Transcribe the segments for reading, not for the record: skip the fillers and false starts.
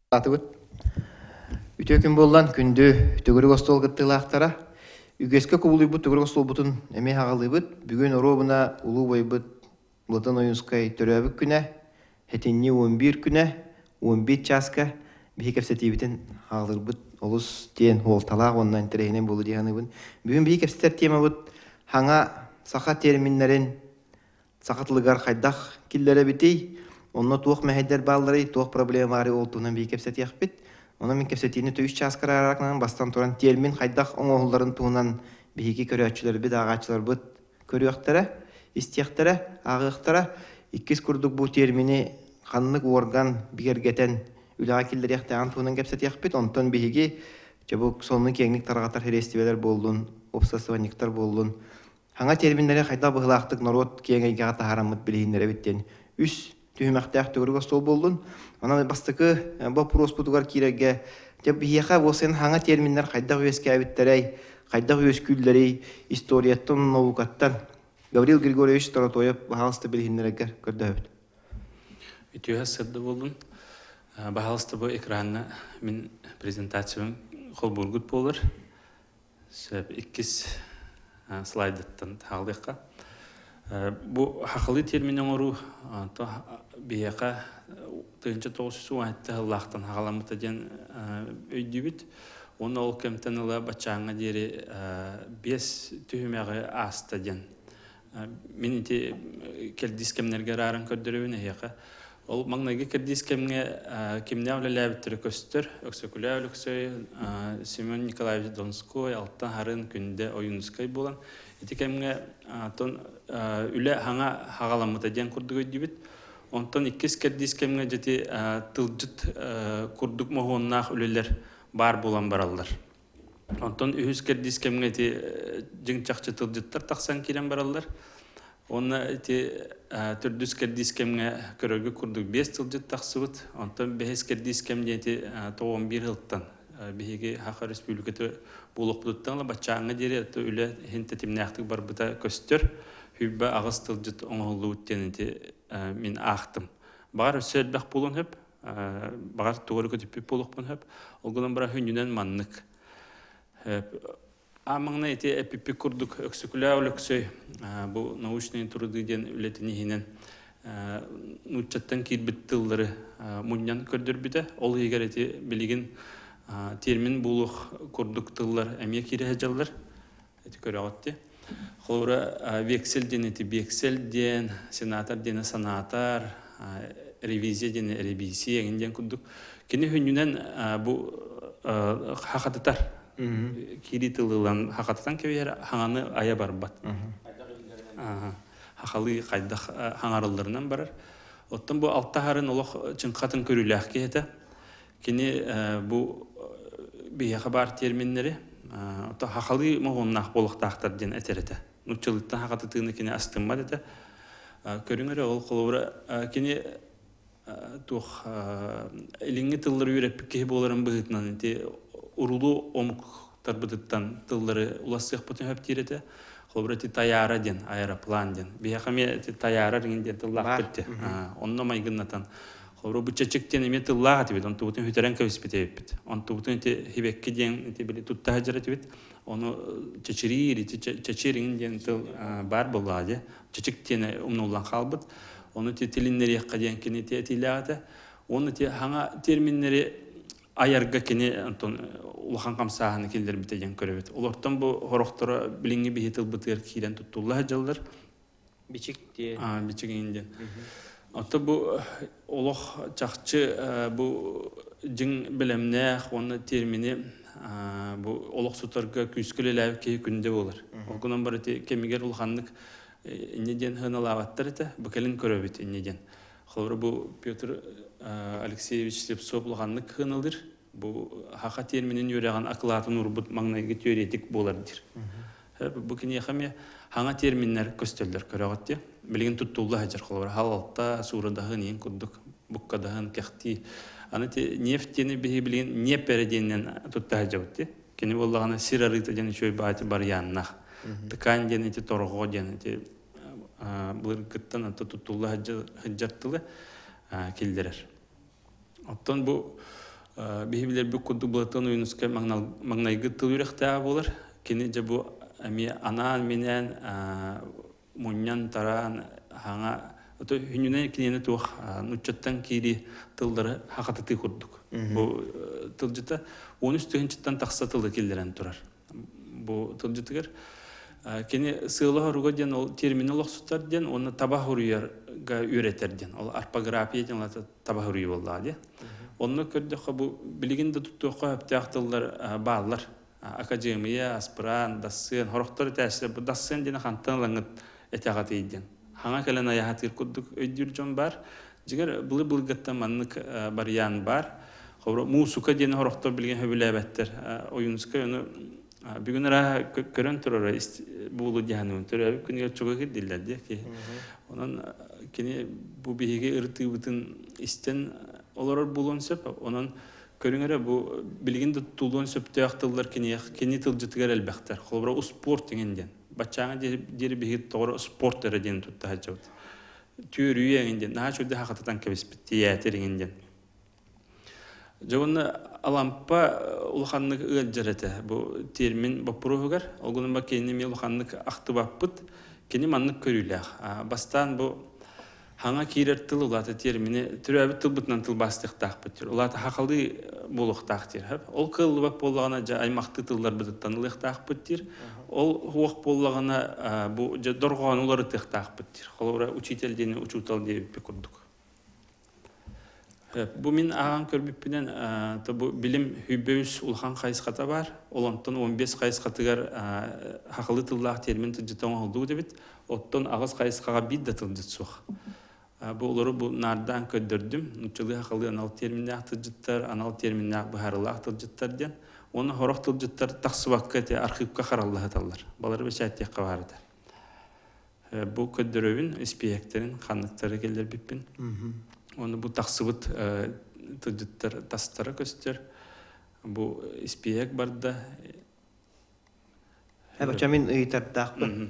Атыбыт. Үтүө күн буоллан, күндү төгүрүк остуол кыттыылаахтара. Үгэскэ кубулуйбут төгүрүк остуолбутун эмиэ аҕалыыбыт. Бүгүн оруобуна улуу убайбыт Платон Ойуунскай төрөөбүт күнэ, сэтинньи 11 күнэ, 11 чааска биһи кэпсэтиибитин аҕалыырбыт олус диэн суолталаах уонна интэриэһинэй буолуо дии саныыбын. Бүгүн биһи кэпсэтэр темабыт хаҥа саха терминнэрин саха тылыгар хайдах киллэрэбитий, онно туох мэһэйдэр баалларый, туох проблема баарый ол туһунан биир кэпсэтиэхпит. Онон мин кэпсэтиини үс чааска араарарынан бастан туран термин хайдах оҥоһулларын туһунан биһиги көрөөччүлэрбит, ааҕааччыларбыт көрүөхтэрэ, истиэхтэрэ, ааҕыахтара. Иккис курдук бу термини ханнык уорган бигэргэтэн үлэҕэ киллэриэхтээҕин туһунан кэпсэтиэхпит. Онтон биһиги дьэ бу сонуну киэҥник тарҕатар сириэстибэлэр буоллун, уопсастыбанньыктар буоллун, Саҥа терминнэри хайдах быһыылаахтык норуот киэҥ эйгэҕэ таһаараммыт билиһиннэрэбит диэн үс түһүмэхтээх төгүрүк остуол буоллун. Онон бастакы боппуруоспутугар киирэргэ дьэ биһиэхэ уопсайынан саҥа терминнэр хайдах үөскээбиттэрэй, хайдах үөскүүллэрий историяттан, наукаттан Гаврил Григорьевич Торотоев баһаалыста билиһиннэрэргэр көрдөһөбүт. Үтүө сырды буоллун. Баһаалыста бу экранна мин презентациям холбуургут буолар. Сөп. Иккис слайдыттан хаалыахха. Бу хахалы термин оҥоруу биһиэхэ 1917 сыллаахтан хаҕаламмыта диэн өйдүүбүт. Уонна ол кэмтэн ыла баччааҥҥа диэри биэс түһүмэҕи ааста диэн Мин ити кэрдиис кэмнэргэ арааран көрдөрөбүн эһиэхэ. Ол маҥнайгы кэрдиис кэмҥэ кимнээх үлэлээбиттэрэ көстөр. Өксөкүлээх Өлөксөй, Семен Николаевич Донской, Алтан Харын, Күндэ Ойуунускай буолан ити кэмҥэ тон үлэ хаҥа хаҕаламмыта диэн курдук өйдүүбүт. Онтон иккис кэрдиис кэмҥэ дьити тылдьыт курдук моһуоннаах үлэлэр баар буолан бараллар. Онтон үһүс кэрдиис кэмҥэ ити дьиҥ чахчы тылдьыттар тахсан киирэн бараллар. Уонна ити төрдүс кэрдиис кэмҥэ көрөргө курдук биэс тылдьыт тахсыбыт. Онтон бэһис кэрдиис кэм диэн ити 91 сылтан биһиги Саха Республиката буолуохпутуттан ыла баччааҥҥа диэри үлэ иһин тэтимнээхтик барбыта көстөр. 28 тылдьыт оҥоһуллубут диэн ити мин аахтым. Баҕар өссө элбэх буолуон сөп. Баҕар тугу эрэ көтүппүт буолуохпун сөп. Ол гынан баран хүннүнэн маннык. Аан маҥнай ити эппиппит курдук Өксөкүлээх Өлөксөй бу научные труды диэн үлэтин иһинэн нууччаттан киирбит тыллары мунньан көрдөрбүтэ. Ол иһигэр ити билигин термин буолуох курдук тыллар эмиэ киирэ сылдьаллар. Ити көрөҕүт дии. Холобура, вексель диэн ити биэксэл диэн, сенатор диэни санаатар, ревизия диэни ревизия эҥин диэн курдук. Кини хүннүнэн бу хахатытар. Киирии тылы ылан хахатытан кэбиһэр, хаҥаны айа барбат. Хахалыы хайдах хаҥарылларынан барар. Оттон бу алтаһарын олох чыҥхатын көрүүлээх киһи этэ. Кини бу биһиэхэ баар терминнэри хахалыы моһуоннаах буолуохтаахтар диэн этэр этэ. Нууччалыыттан хахатытыыны кини астыммат этэ. Көрүҥ эрэ ол холобура кини туох илиҥҥи тыллары үөрэппит киһи буоларын быһыытынан ити урулуу омуктарбытыттан тыллары улассыахпытын сөп диир этэ. Холобура ити тайаара диэн аэроплан диэн. Биһиэхэ эмиэ ити тайаара диэн тыллаахпыт дии. Онно майгыннатан Холобура, бу чэчик диэн эмиэ тыллаах этибит, онтубутун сүтэрэн кэбиспит эбиппит. Онтубутун ити хибекки диэн ити били тутта сылдьар этибит. Ону чэчириир, ити чэчириҥ диэн тыл баар буоллаҕа дии. Чэчик диэн умнуллан хаалбыт. Ону ити тилиннэриэххэ диэн кини ити этиилээх этэ. Уонна ити хаҥа терминнэри айарга кини онтон улахан хамсааһыны киллэрбитэ диэн көрөбүт. Олортон бу сорохторо билиҥҥи биһи тылбытыгар киирэн туттулла сылдьаллар. Бичик диэн. Аа, бичик диэн. Оттон бу олох чахчы бу дьиҥ бэлэмнээх уонна термини бу олох сутарга күүскэ үлэлээбит киһи күндэ буолар. Ол гынан баран ити кэмигэр улаханнык инньэ диэн сыаналаабаттар этэ. Бу кэлин көрөбүт инньэ диэн. Холобура бу Петр Алексеевич Слепцов улаханнык сыаналыыр. Бу хаха терминин үөрэҕин акылаатын уурбут маҥнайгы теоретик буолар диир. Бу киниэхэ эмиэ хаҥа терминнэр көстөллөр көрөҕүт дии. Билигин туттулла сылдьар холобура халалта, суурадаһын иин курдук буккадаһын, кэхтии. Аны ти нефть диэни биһи билигин ньиэп эрэ диэнинэн тутта сылдьабыт дии. Кини буоллаҕына сир арыыта диэн үчүгэй баати барыйааннаах. Ткань диэн ити торҕо диэн ити былыргыттан аты туттулла сылдьар тылы киллэрэр. Оттон бу Биһи билэрбит курдук Былатыан Ойуунускай маҥнайгы тыл үөрэхтээҕэ буолар. Кини дьэ бу эмиэ анаан-минээн мунньан-тараан хаҥа хүнүнэн кинини туох нуччаттан киирии тыллары хахатытыы курдук. Бу тылдьыта 13 тыһыынчаттан тахса тылы киллэрэн турар. Бу тылдьытыгар кини сыала хоруга диэн ол термини олохсутар диэн уонна таба хоруйарга үөрэтэр диэн ол орфография диэн таба хоруйу буоллаҕа дии. Онно көрдөххө бу билигин да туттуохха сөптөөх тыллар бааллар. Академия, аспирант, дассыан, хорохтор этээччилэр бу дассыан диэни хантан ылаҥҥыт этэҕэтий диэн. Хаҥа кэлэн айаһатыыр курдук өйдүүр дьон баар. Дьиҥэр былыр-былыргыттан маннык барыйаан баар. Холобура, муусука диэни хорохтор билигин сөбүлээбэттэр. Ойуунускай ону бүгүн арааһа көрөн турара буолу диэханыбын төрөөбүт күнүгэр чугас кирдиллэр диэ киһи. Онон кини бу биһиги ырытыыбытын истэн олорор буолуон сөп. Онон көрүҥ эрэ бу билигин да тутулуон сөптөөх тыллар киниэх кини тылдьытыгар элбэхтэр. Холобура, успуорт иҥин диэн. Баччааҥа диэри биһиги тоҕоро спорт эрэ диэн тутта сылдьабыт. Түөрүйэ иҥин диэн. Наһаа үчүгэй хахатытан кэбиспит тиэйээтир иҥин диэн. Дьэ уонна Алампа улаханнык ыалдьар этэ бу термин боппуруоһугар. Ол гынан баран кинини эмиэ улаханнык ахтыбаппыт. Кини маннык көрүүлээх. Бастаан бу хаҥа киирэр тыл улаата термини төрөөбүт тылбытынан тылбаастыахтаахпыт диир. Улаата хахалыы буолуохтаах диир. Ол кыаллыбат буоллаҕына дьэ аймахтыы тылларбытыттан ылыахтаахпыт диир. Ол суох буоллаҕына бу дьэ дорҕоону уларытыахтаахпыт диир. Холобура учитель диэни учуутал диэбиппит курдук. Бу мин ааҕан көрбүппүнэн бу билим 103 улахан хайысхата баар. Ол онтон 15 хайысхатыгар хахылыы тыллаах термин тылдьыта оҥоһуллубут эбит. Оттон аҕыс хайысхаҕа биир да тылдьыт суох. Бу олору бу наардаан көрдөрдүм. Нууччалыы хахылыы анал терминнээх тылдьыттар, анал терминнээх быһаарыылаах тылдьыттар диэн. Уонна сорох тылдьыттар тахсыбакка ити архыыпка харалла сыталлар. Балары бэчээттиэххэ баар этэ. Бу көрдөрөбүн испииһэктэрин ханныктары киллэрбиппин. Уонна бу тахсыбыт тылдьыттар тастара көстөр. Бу испииһэк барда. Эбэчэ мин ыйытардаахпын.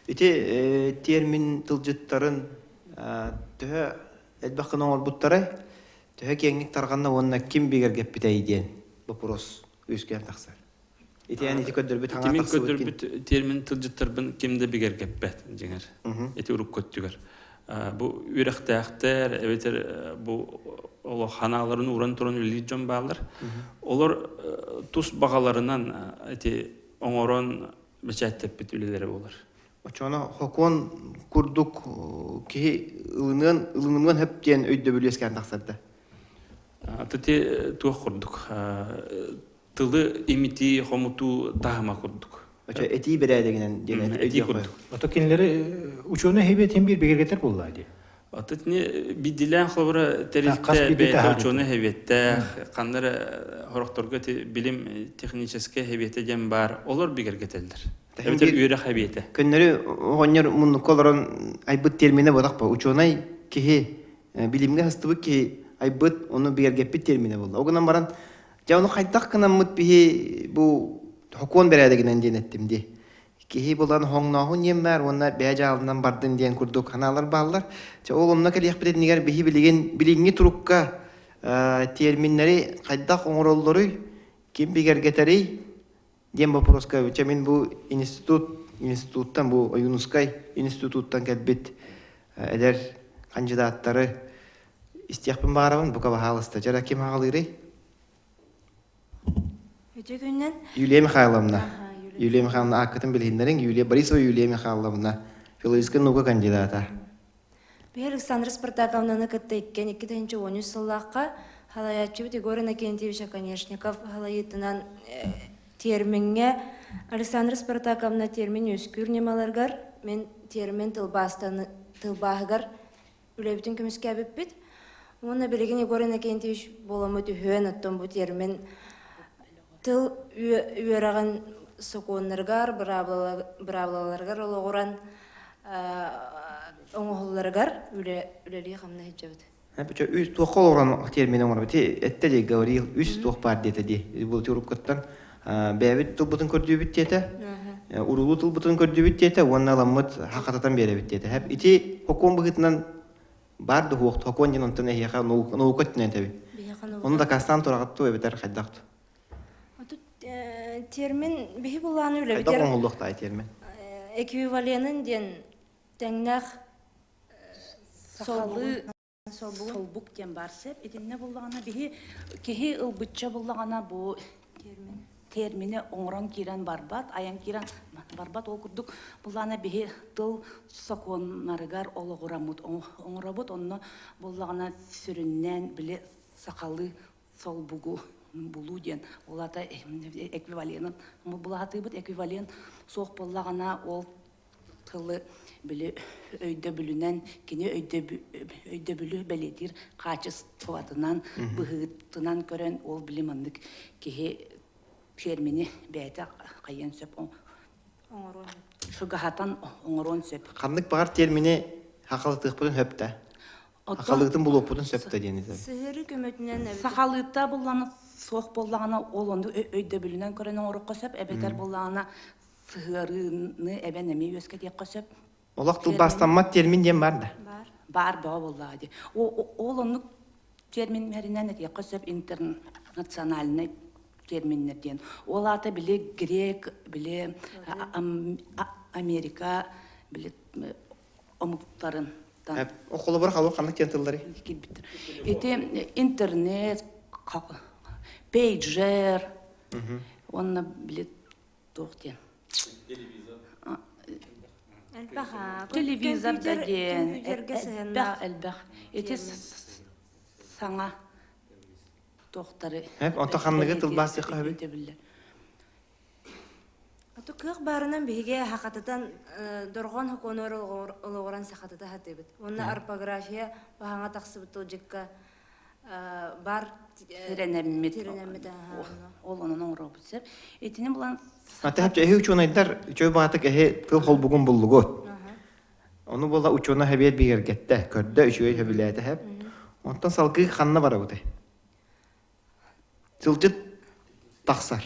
Ити термин тылдьыттарын төһө элбэх гына оҥорбуттарай? Төһө киэҥник тарҕанна уонна ким бигэргэппитэй диэн вопрос үөскээн тахсар. Ити эн ити көрдөрбүт хаҥа Мин көрдөрбүт термин тылдьыттарбын ким да бигэргэппэт дьиҥэр. Ити урукку өттүгэр. Бу үөрэхтээхтэр эбэтэр бу олох ханааларын ууран туран үлэлиир дьон бааллар. Олор тус баҕаларынан ити оҥорон бэчээттэппит үлэлэрэ буолар. Оччоҕуна хокуон курдук киһи ылыныан ылынымыан сөп диэн өйдөбүл үөскээн тахсарда. Ити туох курдук тылы имитии, хомутуу таһыма курдук. Этии бэрээдэгинэн диэн этии курдук. Ото кинилэри учуонай хэбиэтин биир бигэргэтэр буоллаа дии. Ото итини бидилээн холобура тэрилтэ бэйэтэ учуонай хэбиэттээх, ханна эрэ хорохторго билим техническэй хэбиэтэ диэн баар, олор бигэргэтэллэр. Эбэтэр үөрэх хэбиэтэ. Көннөрү оҕонньор муннукка олорон айбыт терминэ буолах ба. Учуонай киһи билимҥэ сыстыбыт киһи айбыт, ону бигэргэппит терминэ буолла. Ол гынан баран Дьэ ону хайдах гынаммыт биһи бу хокуон бэрээдэгинэн диэн эттим дии. Киһи булан хоҥнооһун диэн баар уонна бэйэ дьаалынан бардын диэн курдук санаалар бааллар. Чэ ол онно кэлиэхпит иннигэр биһи билигин билиҥҥи турукка терминнэри хайдах оҥороллоруй, ким бигэргэтэрий диэн боппуруоска чэ мин бу институт институттан бу Ойуунускай институттан кэлбит эдэр хандьыдааттары истиэхпин баҕарабын бука баһаалыста дьара ким аҕалыырый Үтүө күннэн. Юлия Михайловна. Юлия Михайловна ааккытын билиһиннэриҥ. Юлия Борисова Юлия Михайловна, филологическай наука кандидата. Биһи Александра Спартаковнаны кытта иккиэн 2013 сыллаахха халайааччыбыт Егор Иннокентьевич Оконешников халайыытынан термиҥҥэ Александра Спартаковна термин үөскүүр ньымаларыгар мин термин тылбааһыгар үлэбитин көмүскээбиппит. Уонна билигин Егор Иннокентьевич буоламмыт үһүөн оттон бу термин тыл үөрэҕин сокуоннарыгар, быраабылаларыгар олоҕуран оҥоһулларыгар үлэлии-хамныы сылдьабыт. Үс туохха олорон термин оҥоробут этте дии говорил үс туох баар диэтэ дии бу уруккуттан бэйэбит тылбытын көрдүүбүт диэтэ уруулуу тылбытын көрдүүбүт диэтэ уонна ыламмыт хахататан биэрэбит диэтэ ити хокуон быһыытынан баар да суох хокуон диэн онтон эһиэхэ наука өттүнэн этэбин. Ону дакаастаан тураҕыт дуу эбэтэр хайдах дуу? Отут термин биһи булааны Хайдах үлэбитигэр оҥоһуллуохтаай термин? эквиваленын диэн тэҥнээх Сахалыы солбук диэн баар сөп. Итиннэ буллаҕына биһи киһи ылбычча буллаҕына бу термини оҥорон киирэн барбат, айан киирэн барбат. Ол курдук буллаҕына биһи тыл сокуоннарыгар олоҕураммыт оҥоробут. Онно буллаҕына сүрүннээн били сахалыы солбугу булуу диэн ол аата эквиваленын булаатыыбыт эквивалент суох буоллаҕына ол тылы били өйдөбүлүнэн кини өйдөбүлү бэлиэтиир хаачыстыбатынан быһыытынан көрөн ол били маннык киһи термини бэйэтэ хайыан сөп шугаһатан оҥоруон сөп Ханнык баҕар термини хахалатыахпытын сөп да Хахалыытын булуохпутун сөп да диэн этэр. Сыһыары көмөтүнэн эбэтэр Сахалыыта буллана суох буоллаҕына ол ону өйдөбүлүнэн көрөн оҥоруохха сөп эбэтэр буоллаҕына сыһыарыыны эбэн эмиэ үөскэтиэххэ сөп. Олох тылбаастаммат термин диэн баар да? Баар. Баар бөҕө буоллаҕа дии. Ол оннук терминнэринэн этиэххэ сөп интернациональнай терминнэр диэн. Ол аата били грек, били Америка, били омуктарын Холобур халу ханнык диэн тыллары? Киирбиттэр. Ити интернет, пейджер, уонна били туох диэн Элбэх телевизор да диэн компьютергэ элбэх сыһыаннаах элбэх ити саҥа туохтары Онто ханныгы тылбаастыахха сөбүй? өйдөбүллэр. Ото кыах баарынан биһиги хахатытан дорҕоон хокуонугар олоҕуран сахатыта сатыыбыт. Уонна орфография баһаҥа тахсыбыт тылдьыкка бар Тирэнэммит. Тирэнэммит Ол онон оҥоробут сөп. Итини булан Ата эһи учуонайдар үчүгэй баҕатык эһи тыл холбугун буллугут. Ону буола учуона хэбиэр бигэргэттэ, көрдө үчүгэй сөбүлээтэ хэп. Онтон салгыы ханна барабытай? Тылдьыт тахсар.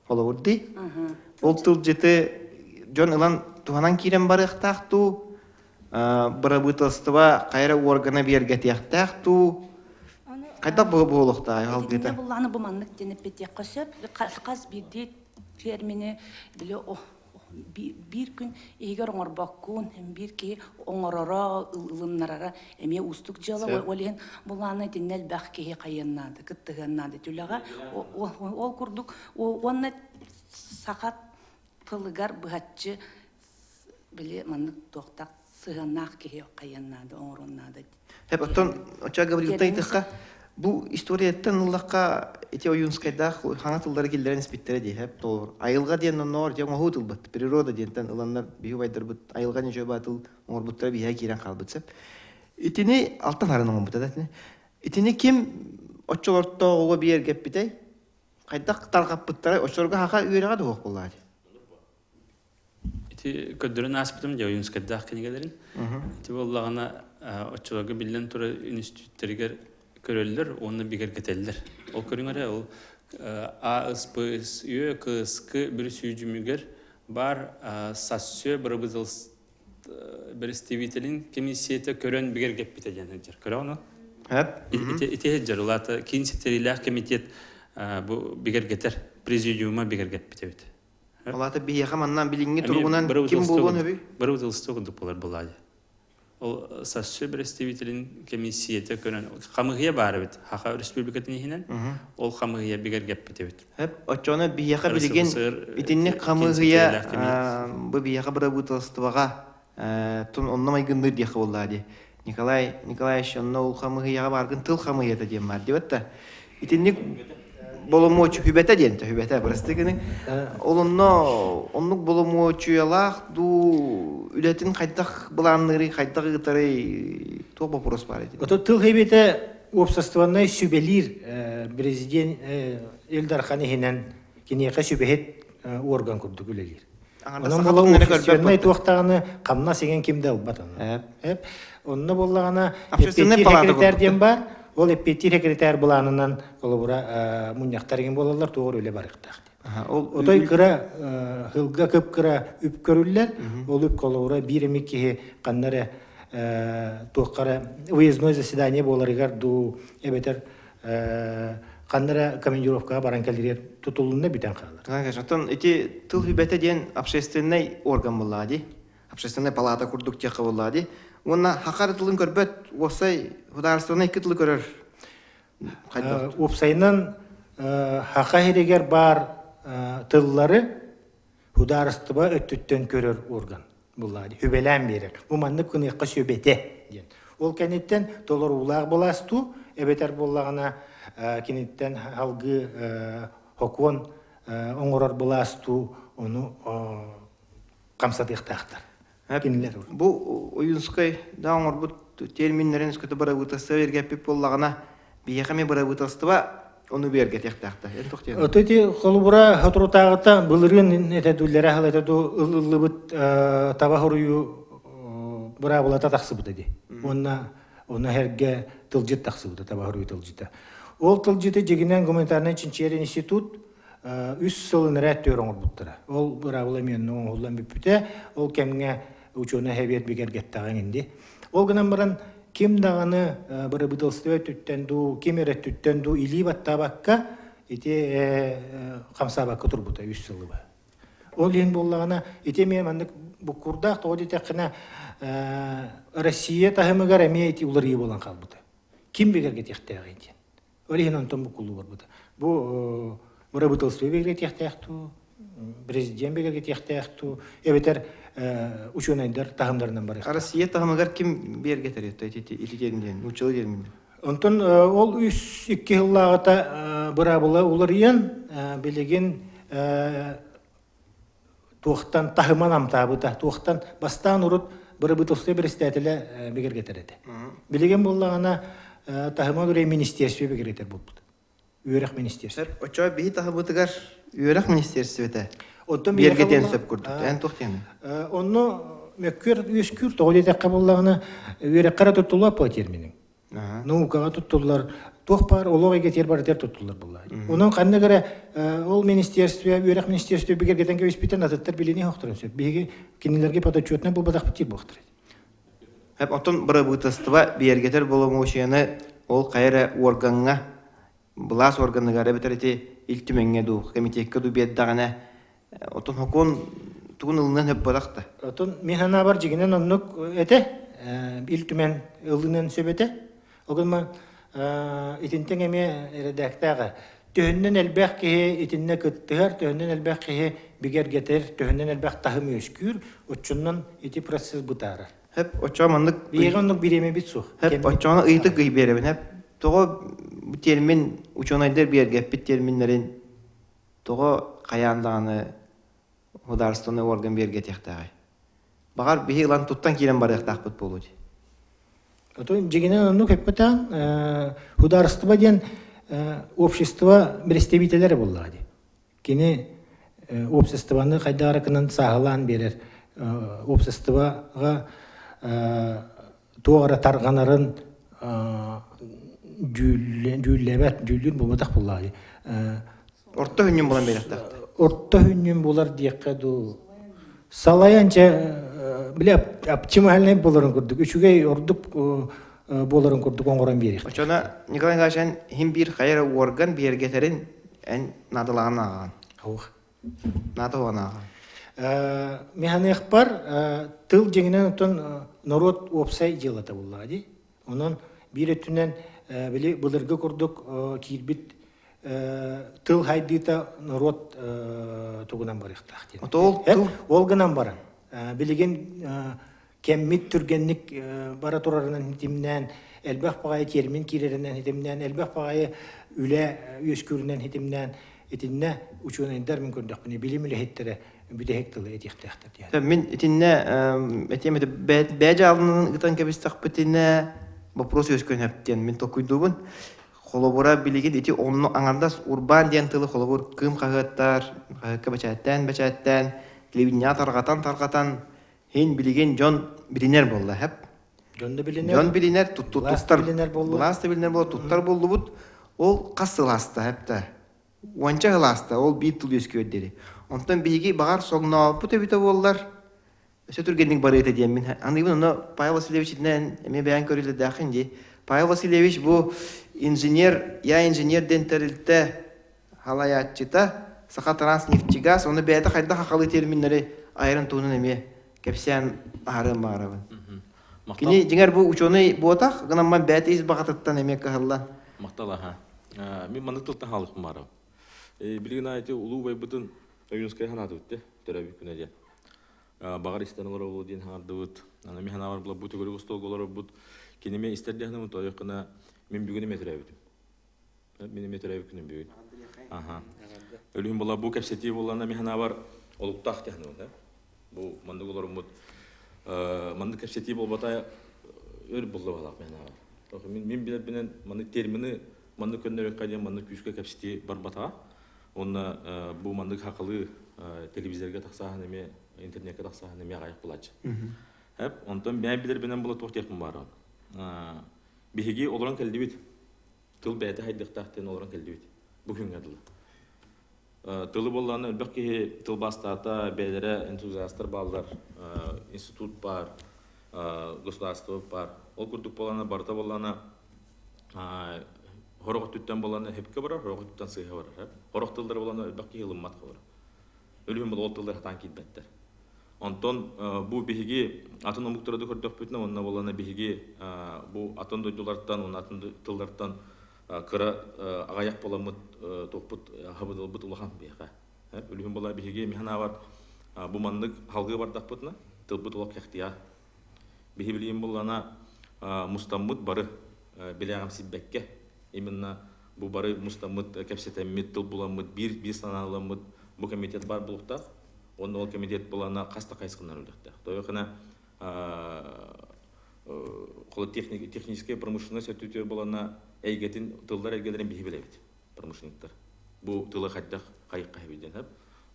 Холобур дии. Ол тылдьыты дьон ылан туһанан киирэн барыахтаах дуу, бырабыыталыстыба хайа эрэ уоргана биэргэтиэхтээх дуу, хайдах буолуохтааҕый Итиннэ буллаҕына бу маннык диэн эппитиэххэ сөп. Хас биирдии термини били биир күн иһигэр оҥорбоккун, биир киһи оҥороро, ылыннарара эмиэ уустук дьыала. Ол иһин булаана итиннэ элбэх киһи хайыан наада, кыттыһыан наада үлэҕэ. Ол курдук уонна саха тылыгар быһаччы били маннык туохтаах сыһыаннаах киһи хайыан наада, оҥоруон наада. Хэп, оттон оччо Гаврилтан ыйытыахха, бу историяттан ыллахха ити Ойуунскайдаах хаҥа тыллары киллэрэн испиттэрэ дии, хэп, толор. Айылҕа диэн онноор дьэ оҥоһуу тылбыт, природа диэнтэн ыланнар биһи убайдарбыт айылҕа ничего тыл оҥорбуттара биһиэхэ киирэн хаалбыт сөп. Итини алтан харын оҥорбута да итини. Итини ким оччолортооҕуга биэргэппитэй? Хайдах тарҕаппыттарай? Оччолорго хаха үөрэҕэ да суох буоллаҕа дии. Ити көрдөрөн ааспытым дьэ Ойуунскайдаах кинигэлэрин. Ити буоллаҕына оччолорго биллэн турар үнүстүүттэригэр көрөллөр уонна бигэргэтэллэр. Ол көрүҥ эрэ ол А С П С Ө К С К бүрүсүүдьүмүгэр баар САССӨ бырабыыталыстыба бэрэстэбиитэлин комиссията көрөн бигэргэппитэ диэн сылдьар. Көрөҕүн ол? Ити ити сылдьар. Ол аата киин ситэриилээх комитет бу бигэргэтэр, президиума бигэргэппит эбит. Ол аата биһиэхэ манна билиҥҥи туругунан ким буолуон сөбүй? Бырабыыталыстыба курдук буолар былаайа. Ол САССӨ бэрэстэбиитэлин кэмииссийэтэ көрөн хамыыһыйа баар эбит Саха Республикатын иһинэн. Ол хамыыһыйа бигэргэппит эбит. Оччоҕуна биһиэхэ билигин итинник хамыыһыйа бу биһиэхэ бырабыыталыстыбаҕа тун онно майгынныыр диэххэ буоллаа дии. Николай Николаевич онно ол хамыыһыйаҕа бааргын тыл хамыыһыйата диэн баар диэбэт да. Итинник боломуочу хүбэтэ диэн хүбэтэ бырастыы гыныҥ. Ол онно оннук боломуочуйалаах дуу үлэтин хайдах былаанныырый, хайдах ыытарый туох боппуруос баар ити? Ото тыл хэбиэтэ уопсастыбаннай сүбэлиир президент Ил Дархан иһинэн киниэхэ сүбэһит орган курдук үлэлиир. Онон була общественнай туохтаҕыны хамнас иҥэн ким да ылбат ону. Онно буоллаҕына Общественнай эппиэттиир палата секретарь курдук. диэн баар. Ол эппиэттиир секретарь былаанынан холобура мунньахтар иҥин буолаллар туох үлэ барыахтаах. Ол Отой кыра хылга кып-кыра үп көрүллэр. Ол үп холобура биир эмит киһи ханна эрэ туохха эрэ выездной заседание буоларыгар дуу эбэтэр. ханна эрэ командировкаҕа баран кэлэригэр тутулунна бүтэн хаалар. Оттон ити тыл сүбэтэ диэн общественнай орган буоллаҕа дии. Общественнай палата курдук диэххэ буоллаҕа дии. Уонна хахар тылын көрбөт, уопсай судаарыстыбаннай икки тылы көрөр хайдах? Уопсайынан хаха сиригэр баар тыллары судаарыстыба өттүттэн көрөр орган буллаҕа дии. Сүбэлээн биэрэр. Бу маннык гыныахха сүбэтэ диэн. Ол кэнниттэн толоруулаах былаас дуу, эбэтэр буоллаҕына киниттэн салгыы сокуон оҥорор былаас дуу, ону хамсатыахтаахтар. Кинилэр. Бу Ойуунскай да оҥорбут терминнэрин өскөтө бырабыыталыстыба бэргэппит буоллаҕына, биһиэхэ эмиэ бырабыыталыстыба ону бэргэтиэхтээхтэр. Эн туох диэн? Ото ити холобура соторутааҕыта былырыын этэ дуу, хал этэ дуу ылыллыбыт таба хоруйу быраабылата тахсыбыта дии. Уонна онно эргэ тылдьыт тахсыбыта, таба хоруйу тылдьыта. Ол тылдьыты дьигинэн гуманитарнай чинчийэр институт үс сыл ыныраа өттүгэр оҥорбуттара. Ол быраабыла эмиэ онно оҥоһуллан бүппүтэ. Ол кэмҥэ учуонай эбиэт бигэргэттэҕиҥ инди. Ол гынан баран ким даҕаны бырабыыталыстыба өттүттэн дуу, ким эрэ өттүттэн дуу илии баттаабакка ити хамсаабакка турбута үс сылы быһа. Ол иһин буоллаҕына ити эмиэ маннык буккурдаах тоҕо диэтэххинэ Россия таһымыгар эмиэ ити уларыйыы буолан хаалбыта. Ким бигэргэтиэхтээҕий диэн. Ол иһин онтон буккуллуу барбыта. Бу бырабыыталыстыба бигэргэтиэхтээх дуу, президент бигэргэтиэхтээх дуу, эбэтэр учуонайдар таһымнарынан барыахтаах. Россия таһымыгар ким бигэргэтэр ити ити диэн нууччалыы диэн Онтон ол үс икки сыллааҕыта быраабыла уларыйан, билигин туохтан таһыма намтаабыта, туохтан бастаан урут бырабыыталыстыба бэрэстээтэлэ бигэргэтэр этэ. Билигин буоллаҕына таһыма үлэ министерство бигэргэтэр буолбут. Үөрэх министерство. Оччоҕо биһи таһыбытыгар үөрэх министерствота Оттон бигэргэтиэн сөп курдук. Эн туох диэн? Онно мөккүөр үөскүүр тоҕо диэтэххэ буоллаҕына үөрэххэ эрэ туттуллар по терминиҥ. Наукаҕа туттуллар, туох баар олох эйгэтигэр барытыгар туттуллар буоллаҕа. Онон ханнык эрэ ол министерство, үөрэх министерство бигэргэтэн кэбиспитин атыттар билиниэ суохтарын сөп. Биһиги кинилэргэ подотчетнай буолбатахпыт диир буолуохтара. Оттон бырабыыталыстыба бигэргэтэр боломуочуйаны ол хайа эрэ уоргаҥҥа, былаас уорганыгар эбэтэр ити Ил Түмэҥҥэ дуу, комитекка дуу биэрдэҕинэ, Оттон сокуон тугун ылыныан сөп буолах да? Оттон мин санаабар дьигинэн оннук этэ. Ил Түмэн ылыныан сөп этэ. Ол гынан итинтэн эмиэ эрэдээктээҕэ. Төһөннөн элбэх киһи итиннэ кыттыһар, төһөннөн элбэх киһи бигэргэтэр, төһөннөн элбэх таһым үөскүүр, оччоннон ити процесс бытаарар. Хөп, оччоҕо маннык Биһиэхэ оннук бириэмэбит суох. Хөп, оччоҕо ыйытык ый биэрэбин. Хөп, тоҕо бу термин учуонайдар бигэргэппит терминнэрин Тоҕо хайаан даҕаны судаарыстыбаннай орган бигэргэтиэхтээҕий? Баҕар, биһи ылан туттан киирэн барыахтаахпыт буолуо дии. Отон дьигинэн оннук эппэтэҕин судаарыстыба диэн общество представителлэрэ буоллаҕа дии. Кини обществоны хайдах эрэ гынан сааһылаан биэрэр обществоҕа туох эрэ тарҕанарын дьүүллээбэт, дьүүллүүр буолбатах буоллаҕа дии. Орто хүнньүн булан биэриэхтээх. Орто хүнньүн булар диэххэ дуу. Салайан чэ били оптимальный буоларын курдук, үчүгэй ордук буоларын курдук оҥорон биэриэхтээх. Оччоно Николай Николаевич эн иһин биир хайа эрэ уорган бигэргэтэрин эн наадалааҕын ааҕаҕын. Аух. Наада ааҕаҕын. Механыахпар тыл дьиҥинэн оттон норуот уопсай дьыалата буоллаҕа дии. Онон биир өттүнэн били былыргы курдук киирбит тыл хайдыыта норуот тугунан барыахтаах диэн. Ол гынан баран билигин кэммит түргэнник бара турарынан ситимнээн, элбэх баҕайы термин киирэринэн ситимнээн, элбэх баҕайы үлэ үөскүүрүнэн ситимнээн, итиннэ учуонайдар мин көрдөхпүнэ билим үлэһиттэрэ бүтэһик тылы этиэхтээхтэр диэн. Мин итиннэ этиэм этэ бэйэ дьаалынан ытан кэбистэхпитинэ вопрос үөскүөн сөп диэн мин толкуйдуубун. Холобура билигин ити онно аҥардас урбаан диэн тылы холобур кыым хаһыаттар, хаһыакка бэчээттээн бэчээттээн, телевидениеҕэ тарҕатан-тарҕатан Һин билигин дьон билинэр буолла, хэп. Дьон да билинэр. Дьон билинэр, туттар, билинэр буолла. Былаас да билинэр буолла, туттар буоллубут. Ол хас сыл ааста, хэп да. Уонча сыл ааста, ол биир тыл үөскүөр диэри. Онтон биһиги баҕар соҥнооппут эбитэ буоллар, өссө түргэнник барыа этэ диэн мин аныыбын онно Павел Васильевич итинэн эмиэ бэйэҥ көрүлэрдээххин дии. Павел Васильевич бу инженер, я инженер диэн тэрилтэ халайааччыта, Саха Транснефтегаз, ону бэйэтэ хайдах хахалы терминнэри айарын туһунан эмиэ кэпсээн аһарыан баҕарабын. Кини дьиҥэр бу учуонай буотах, гынан бэйэтэ ис баҕатыттан эмиэ кыһаллан. Махтал аха. Мин маннык тылтан хаалыппын баарым. Билигин ити улуу убайбытын Ойуунскай санаатыбыт төрөөбүт күнэ диэн. Баҕар истэн олоробут диэн хаҥардыбыт. Аны мин санаабар була бу төгүрүк остуолга олоробут. Киними истэр диэхнэ тойоххуна мин бүгүн эмиэ төрөөбүтүм. Мин эмиэ төрөөбүт күнүм бүгүн. Аха. Өлүһүн була бу кэпсэтии буоллана мин санаабар олуктаах диэхнэ Бу маннык олоруммут маннык кэпсэтии буолбата өр булла балаах мин санаабар. Мин мин билэрбинэн маннык термини маннык көннөрүөххэ диэн маннык күүскэ кэпсэтии барбатаҕа. Уонна бу маннык хахалыы телевизорга тахсааһын эмиэ интернеккэ тахсааһын эмиэ аҕайах булааччы. Хэп, онтон бэйэм билэрбинэн була туох диэхпин бааран. Биһиги олорон кэллибит. Тыл бэйэтэ хайдыахтаах диэн олорон кэллибит. Бу күҥҥэ дылы. Тылы буоллаҕына элбэх киһи тылбаастаата, бэйэлэрэ энтузиастар бааллар, институт баар, государство баар. Ол курдук буоллаҕына барыта буоллаҕына сорох өттүттэн буоллаҕына сөпкө барар, сорох өттүттэн сыыһа барар. Сорох тыллары буоллаҕына элбэх киһи ылыммат холобур. Өлүһүн буолла ол тыллар сатаан киирбэттэр. Онтон бу биһиги атын омуктары да көрдөхпүтүнэ уонна буоллаҕына биһиги бу атын дойдулартан уонна атын тыллартан кыра аҕайах буоламмыт туохпут хабыдылбыт улахан биһиэхэ. Үлүһүн була биһиги миһанаабар бу маннык халгыы бардахпытына тылбыт олох кэхтиа. Биһи билигин буллана мустаммыт бары билээҕимсийбэккэ именно бу бары мустаммыт кэпсэтэммит тыл буламмыт биир биир санааламмыт бу комитет бар булуктаах. Онно ол комитет булана хас да хайысханан үлэхтээх. Тоойохына техническэй промышленность өттүтүгэр булана эйгэтин тыллар эйгэлэрин биһи билэбит промышленниктар бу тылы хайдах хайыкка хэбиден хэп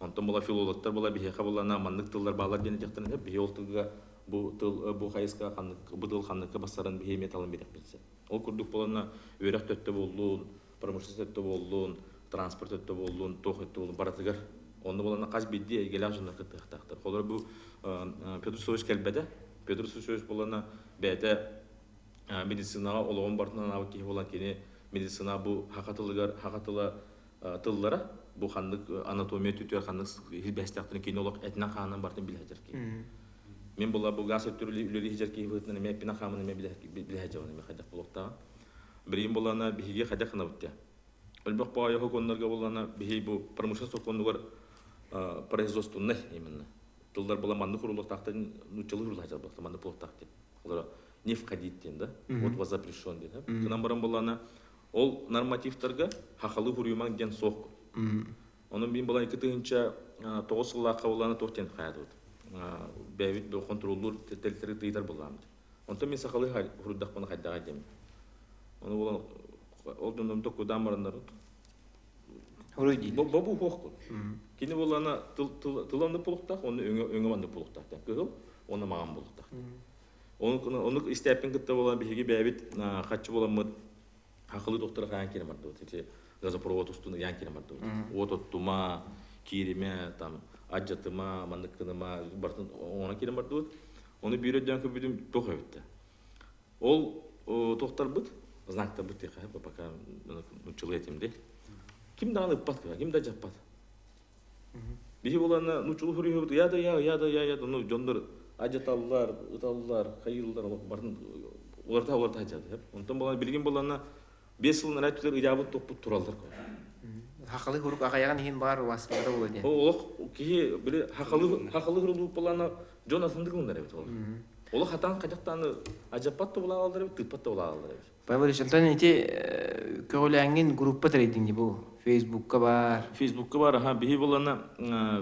онтон була филологтар була биһиэхэ булана маннык тыллар баалар диэн этиэхтэрин хэп биһи ол тылга бу тыл бу хайыска ханнык бу тыл ханныкка бассарын биһи эмиэ талан биэрэхпит сөп ол курдук булана үөрэх төттө буоллун промышленность өттө буоллун транспорт өттө буоллун туох өттө буоллун барытыгар онно булана хас биирдии эйгэлээх дьоннор кыттыахтаахтар холобур бу Петр Сулович кэлбэтэ Петр Сулович булана бэйэтэ медицинаҕа олоҕун барытын анаабыт киһи буолан кини медицина бу хаха тылыгар хаха тыла тыллара бу ханнык анатомия түтүөр ханнык хилбэстэхтэрин кини олох этинэн хаанынан барытын билэ сылдьар киһи. Мин була бу газ өттүр үлэлии сылдьар киһи быһыытынан эмиэ эппинэн хаамын эмиэ билэ сылдьабын эмиэ хайдах буолуохтааҕын. Билигин булана биһиги хайдах гынабыт диye. Өлбөх баайы сокуоннарга булана биһи бу промышленность сокуонугар производственный именно тыллар була маннык урулуохтаахтар нууччалыы уруулаһа маннык буолуохтаах диэн. Олора не входить диэн да вот вас запрещен диэн. Гынан баран булана ол нормативтарга хахалы хуруйумаҥ диэн суох. Онон мин була 2009 сыллаахха булана туох диэн хаятыбыт. Бэйэбит хонтуруоллуур тэрилтэри тыйытар булламмыт. Онтон мин сахалыы хуруйдахпына хайдаҕай диэмин. Ону булан ол дьоннорум токкудаан бараннар Хуруй дииллэр. Бобуу хуох Кини буоллаана тыл тыл оннук булуктаах, онно өҥө өҥө маннык булуктаах. Кыһыл уонна маҕан булуктаах. Онук истээппин кытта буолан биһиги бэйэбит хаччы буоламмыт хахылыы доктора хаан киирэн бардыбыт. Ити газопровод устун ыйаан киирэн бардыбыт. Уот оттума, кииримэ, там адьатыма, маннык кыныма бартын оҥорон киирэн бардыбыт. Ону биир өйдөөн көрбүтүм туох эбитте. Ол туохтарбыт, знактарбыт диэхэ пока нуччалыы этим де. Ким даҕаны ыппат, ким да дьаппат. Биһи булана нуччалыы суруйуһубут я да я, я да я, я да, ну дьоннор ажаталлар, ыталлар, хайыыллар, барын уларта уларта хадьады. Онтон булан билигин булана 5 сыл нараа түлер ыйаабыт топпут тураллар. Хахалы хурук аҕайаҕын иһин баар уаспата була диэн. Олох киһи били хахалы хахалы хурулук булана дьон атындык ылынар эбит ол. Олох хатаан хадьахтааны ажаппат да булааллар эбит, тыыппат да булааллар эбит. Павел Ильич, онтон ити көҕүлээҥҥин группа тэрийдиҥ дии бу Фейсбукка бар. Фейсбукка бар, аха, биһи булана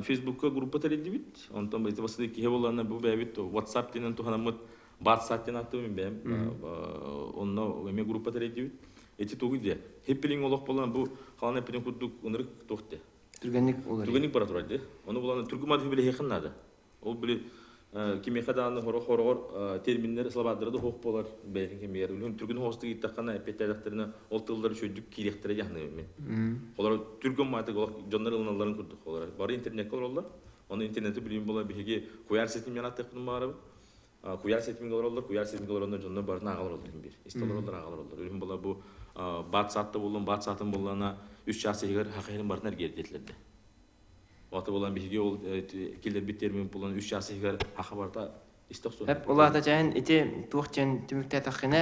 Фейсбукка группа тэрийдибит. Онтон ити бастакы киһи булана бу бэйэбит WhatsApp диэн туһанаммыт WhatsApp диэн аттыбын бэйэм. Онно эмиэ группа тэрийдибит. Ити тугу диэ? Хиппилиҥ олох болан бу халан эппитин курдук ынырык туох диэ? Түргэнник уларыйар. Түргэнник бара турар дии. Ону булан түргү мадхи билиһиэхин наада. Ол били кимиэхэ даҕаны хороҕор терминнэр слабаардара да суох буолар бэйэтин кэмигэр. Үлүһүн түргүн хоостук ииттэххинэ эппиэттээтэхтэринэ ол тыллар үчүгэйдик киириэхтэрэ дьаһаныыбын мин. Олор түргэн маатык олох дьоннор ылыналларын курдук олор. Бары интернеккэ олороллор. Ону интернети билим буола биһиги куйаар ситимнэн аттыахпытын баҕарабыт. Куйаар ситимигэ олороллор, куйаар ситимигэ олороннор дьоннор барытын ааҕа олороллор иһин биир. Истэ олороллор, ааҕа олороллор. Үлүһүн була бу баат саатта буоллун, баат саатын буоллаана үс чаас иһигэр хахайын барытын эргиэрдиэтилэр Ота буолан биһиги ол киллэрбит термин буолан үс чаас иһигэр хаха барыта истэ охсуон. Эп ол аата чээн ити туох диэн түмүктээтэххинэ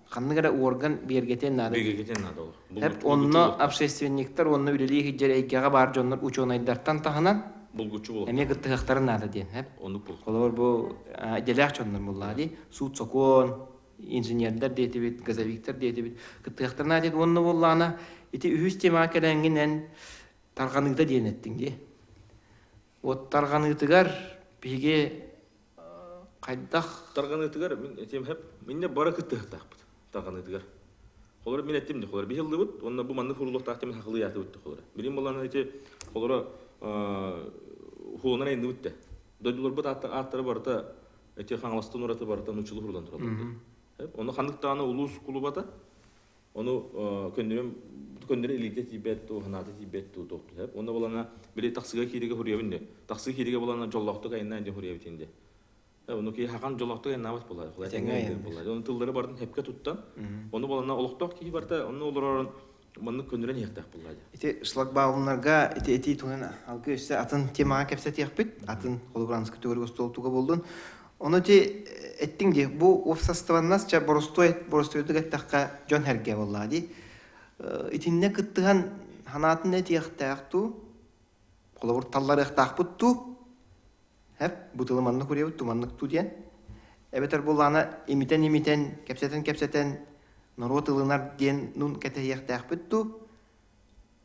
ханнык эрэ орган биэргэтиэн наада. Биэргэтиэн наада ол. Эп онно общественниктар уонна үлэлии сылдьар эйгэҕэ баар дьоннор учуонайдартан таһынан булгуччу буолуохтаах. Эмиэ кыттыһыахтарын наада диэн. Эп. Оннук буолуохтаах. Холобур бу идэлээх дьоннор буоллаҕа дии. Суут-сокуон, инженердэр диэтибит, газовиктар диэтибит кыттыһыахтарын наада диэн. Уонна буоллаҕына ити үһүс темаҕа кэлэҥҥин эн тарҕаныыта диэн эттиҥ дии. Вот тарҕаныытыгар биһиги хайдах Тарҕаныытыгар мин этиэм сөп. Минне бары кыттыһыктаахпыт тарҕаныытыгар. Холобура мин эттим де холобура биһи ыллыбыт уонна бу маннык хурулуохтаах диэн хахылыйаатыбыт де холобура. Билим булан ити холобура хулунан айынныбыт де. Дойдуларбыт ааттара барыта эти Хаҥаластан ураты барыта нууччалыы хурулан тураллар. Ону ханнык даҕаны улуус кулубата Ону көннөрүм көннөрү илиитэ тиийбэт туу, санаата тиийбэт туу туох түһэр. Онно булана били тахсыга кииригэ хуруйабын де. Тахсыы кииригэ булана дьоллоохтук айаннаан диэн хуруйабытын де. Ону киһи хахан дьоллоохтук айаннаабат буолар. Буолар. Ону тыллары барын хепке туттан, ону булана олохтоох киһи барта онно олорорун маннык көннөрөн иһиэхтээх буолла. Ити шлагбаумнарга ити этии туһунан алгы өссө атын темаҕа кэпсэтиэхпит. Атын холобуранскы төгүрүк остуол туга буоллун. Ону ити эттиҥ дии, бу уопсастыбаннас чэ боростуой боростуойдук эттэххэ дьон сэргэ буоллаҕа дии. Итиннэ кыттыһан санаатын этиэхтээх дуу, холобур талларыахтаахпыт дуу, һэп, бу тылы маннык уруйабыт дуу, маннык дуу диэн. Эбэтэр буоллаҕына имитэн-имитэн, кэпсэтэн-кэпсэтэн норуот ылынар диэн нун кэтэһиэхтээхпит дуу,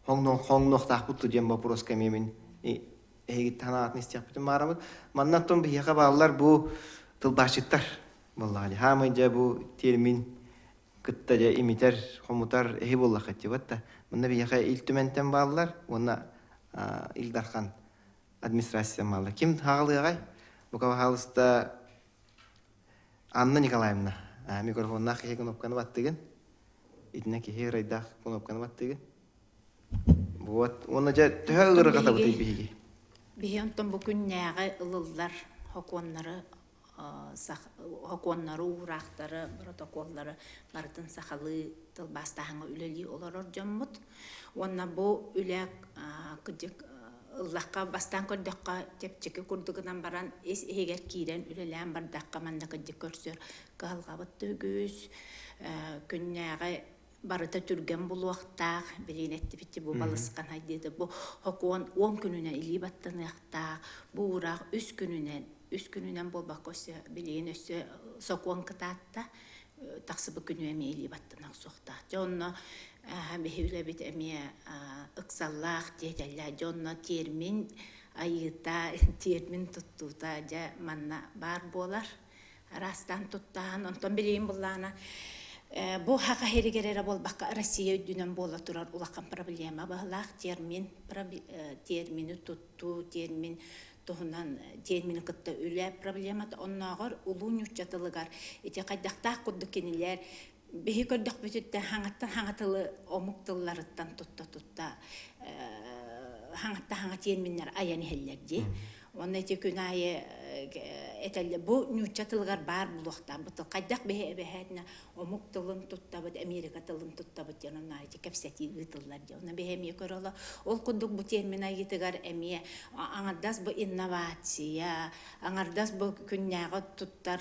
хоҥнуохтаахпыт дуу диэн боппуруоска эмиэ мин эһигиттэн санаатын истиэхпитин баарабыт. Манна оттон биһиэхэ бааллар бу тылбаасчыттар буоллаҕа дии. Хаамай дьэ бу термин кытта дьэ имитэр, хомутар эһи буоллахха тибат да. Манна биһиэхэ Ил Түмэнтэн бааллар уонна Ил Дархан администрация бааллар. Ким хаалыаҕай? Бука баһаалыста Анна Николаевна микрофоннаах киһи кнопканы баттыгын. Итинэ киһи ырайдаах кнопканы баттыгын. Вот. Уонна дьэ төһө ыарырҕатабытый биһиги? Биһи онтон бу күннээҕи ылыллар хокуоннары хокуоннары, уураахтары, протоколлары барытын сахалыы тылбаастааһыҥҥа үлэлии олорор дьоммут. Уонна бу үлэ кырдьык ыллахха бастаан көрдөххө чэпчэки курдугунан баран ис иһигэр киирэн үлэлээн бардахха манна кырдьык көрсөр кыһалҕабыт да үгүс күннээҕи барыта түргэн булуохтаах билигин эттибит бу балысхан хайдыыта бу хокуон уон күнүнэн илии баттаныахтаах бу уураах үс күнүнэн үс күнүнэн буолбакка өссө билигин өссө сокуон кытаатта тахсыбыт күнү эмиэ илии баттана охсуохтаах дьэ онно биһи үлэбит эмиэ ыксаллаах диэтэллэр дьэ онно термин айыыта термин туттуута дьэ манна баар буолар араастаан туттаан онтон билигин буллаана бу хаха иһигэр эрэ буолбакка Россия үрдүнэн буола турар улахан проблема быһылаах термин термини туттуу термин туһунан термини кытта үлэ проблемата оннооҕор улуу нуучча тылыгар ити хайдахтаах курдук кинилэр биһи көрдөхпүтүттэн хаҥаттан хаҥа тылы омук тылларыттан тутта тутта хаҥатта хаҥа терминнэр айан иһэллэр дии Уонна ити күн аайы этэллэр бу нуучча тылыгар баар буолуохтаах бу тыл хайдах биһи эбэһээтинэ омук тылын туттабыт Америка тылын туттабыт диэн онно ити кэпсэтии ыытыллар диэн онно биһи эмиэ көрө ол курдук бу термин айыытыгар эмиэ аҥардас бу инновация аҥардас бу күннээҕи туттар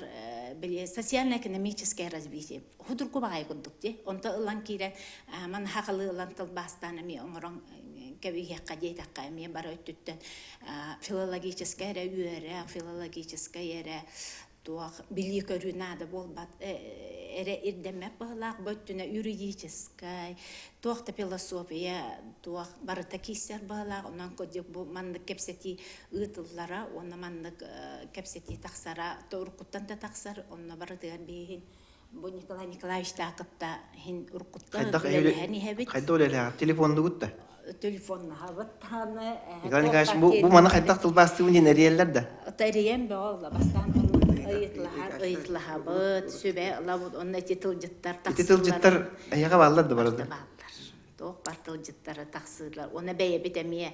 били социально-экономическое развитие худурку баҕайы курдук дии онто ылан киирэн маны хахалы ылан тылбаастаан эмиэ оҥорон кэбиһиэххэ диэтэххэ эмиэ бары өттүттэн филологическай эрэ үөрэх филологическай эрэ туох билии-көрүү наада буолбат эрэ ирдэммэт быһыылаах бу өттүнэ юридическай туох да философия туох барыта киирсэр быһыылаах онон кырдьык бу маннык кэпсэтии ыытыллара уонна маннык кэпсэтии тахсара уруккуттан да тахсар онно барытыгар биһиги бу Николай Николаевичтаах кытта иһин уруккуттан үлэлэһэн иһэбит. Хайдах үлэлэһэҕит? Телефоннугут да? Телефоннаһабыт даҕаны. Николай Николаевич, бу, бу маны хайдах тылбаастыыбын диэн эрийэллэр да? Эрийэн бөҕө олла. Бастаан ыйытлаһар, ыйытлаһабыт, сүбэ ылабыт, онно ити тылдьыттар Ити тылдьыттар эһиэхэ бааллар да барыта? Бааллар. Туох бар тылдьыттары тахсыылар. Уонна бэйэбит эмиэ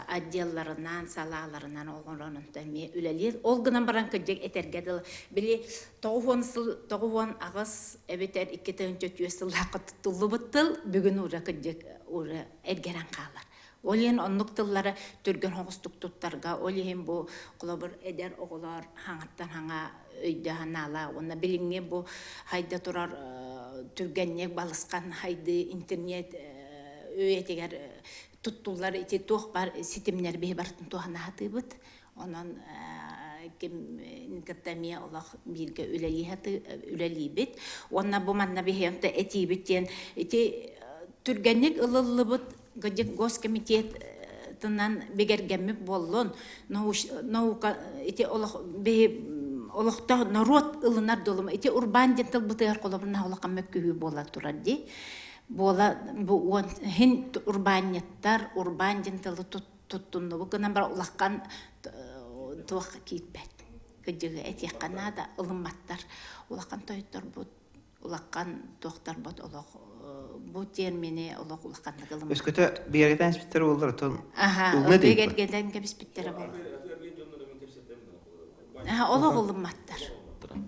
отделларынан, салааларынан оҥорон онто эмиэ үлэлиир. Ол гынан баран кырдьык этэргэ дылы, били 90 сыл, 98 эбэтэр 2004 сыллаахха туттуллубут тыл бүгүн уже кырдьык уже эргэрэн хаалар. Ол иһин оннук тыллары түргэн соҕустук туттарга, ол иһин бу холобур эдэр оҕолор хаҥаттан хаҥа өйдөө-санаалаа уонна билиҥҥи бу хайда турар түргэнник балысхан хайдыы интернет үйэтигэр туттуллар ити туох бар ситимнэр биһи барытын туһана сатыыбыт. Онон ким кытта эмиэ олох бииргэ үлэлиибит. Уонна бу манна биһи этиибит диэн ити түргэнник ылыллыбыт Госкомитетынан бигэргэммит буоллун, наука ити олох биһи олохтоох норуот ылынар долума ити урбаан диэн тылбытыгар холобурна улахан мөккүһүү буола турар дии. Буола бу уон хин урбаанньыттар урбаан диэн тылы туттуннубут гынан бар улахан туох киирбэт. Кыдьыгы этиэххэ наада ылымматтар. Улахан тойотторбут улахан туохтарбыт олох бу термини олох улаханнык ылыммат. Өскөтө бигэргэтэн испиттэрэ буоллар отон Аха, бигэргэтэн кэбиспиттэрэ буоллар. Аха, олох ылымматтар.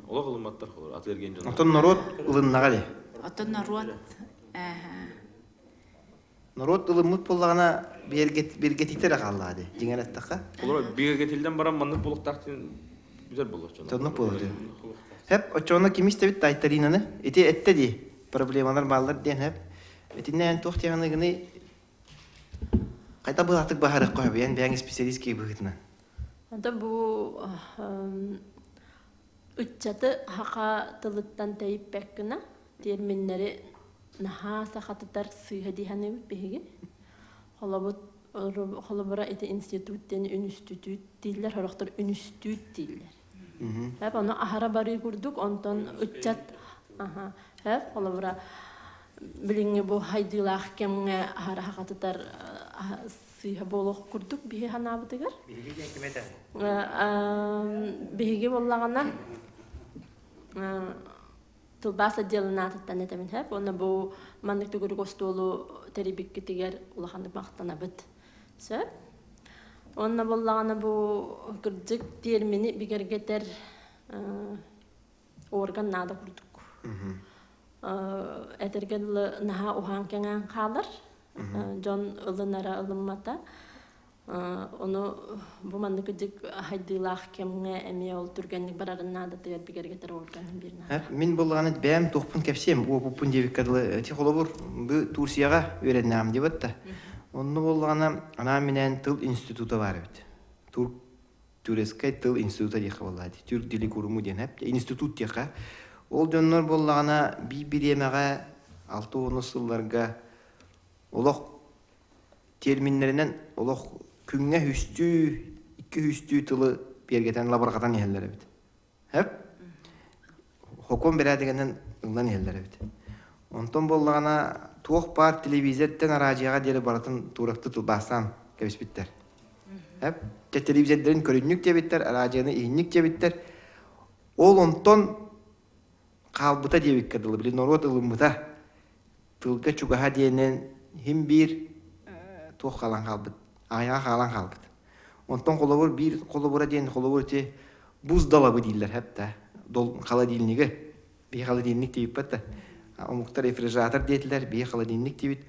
Олох ылымматтар холор, аты эрген дьон. Отон норуот ылыннаҕа дии. Отон норуот аха. Норуот ылыммыт буоллаҕына бигэргэтиитэ эрэ хааллаҕа дии, дьиҥэр эттэххэ. Олор бигэргэтиллэн баран маннык буолуохтаах диэн бүтэр буолуох дьон. Оннук буолуо дии. Хэп, оччоҕуна ким истэбит Тайтаринаны? Ити эттэ дии, проблемалар бааллар диэн хэп. Итиннэ эн туох диэҕиныгыный хайда быһаатык баһарыахха сөбүй эн бэйэҥ специалист киһи быһыытынан? Онтон бу ыччаты хаха тылыттан тэйиппэк гына Тиэрминнэри наһаа сахатытар сыыһа дии саныыбыт биһиги. Холобут, холобура ити институт диэн үнүстүтүүт дииллэр, сорохтор үнүстүүт дииллэр. Хэп ону аһара барыы курдук, онтон ыччат аха, хэп холобура билиҥҥи бу хайдыылаах кэмҥэ аһара хахатытар сыыһа буолуох курдук биһи санаабытыгар. Биһиги диэн ким этэ? Биһиги буоллаҕына тылбаас отделын аатыттан этэбин сөп уонна бу маннык төгүрүк остуолу тэрийбиккитигэр улаханнык махтанабыт сөп уонна буоллаҕына бу кырдьык тиэрмини бигэргэтэр орган наада курдук этэргэ дылы наһаа уһаан кэҥээн хаалар дьон ылынара ылыммата Ону бу маннык кырдьык хайдыылаах кэмҥэ эмиэ ол түргэнник барарын наадатыгар бигэргэтэр орган биир наада. Мин буоллаҕына бэйэм туохпун кэпсиэм, уопуппун диэбиккэ дылы ити холобур бу Турцияҕа үөрэннэҕим диэбит да. Онно буоллаҕына анаан-минээн тыл института баар эбит. Тур турецкай тыл института диэххэ буоллаҕа дии. Түрк дили куруму диэн эп. Институт диэххэ. Ол дьоннор буоллаҕына биир бириэмэҕэ 60 сылларга олох Терминнэринэн олох күҥҥэ үстүү, икки үстүү тылы биэргэтэн лабырҕатан иһэллэр эбит. Хэп? Хокуон бэрээдэгинэн ыллан иһэллэр эбит. Онтон буоллаҕына туох баар телевизортан араадьыйаҕа диэри барытын тууракты тылбаастаан кэбиспиттэр. Хэп? Телевизордарын көрүнньүк диэбиттэр, араадьыйаны иһинньик диэбиттэр. Ол онтон хаалбыта диэбиккэ дылы, били норуот ылыммыта. Тылга чугаһа диэнин иһин биир туох хаалан хаалбыт, аҕыйаҕа хаалан хаалбыт. Онтон холобур биир холобура диэн холобур ити буздалабы дииллэр хэп да холодильнигы биһи холодильник диэбиппэт да омуктар рефрижератор диэтилэр биһи холодильник диэбит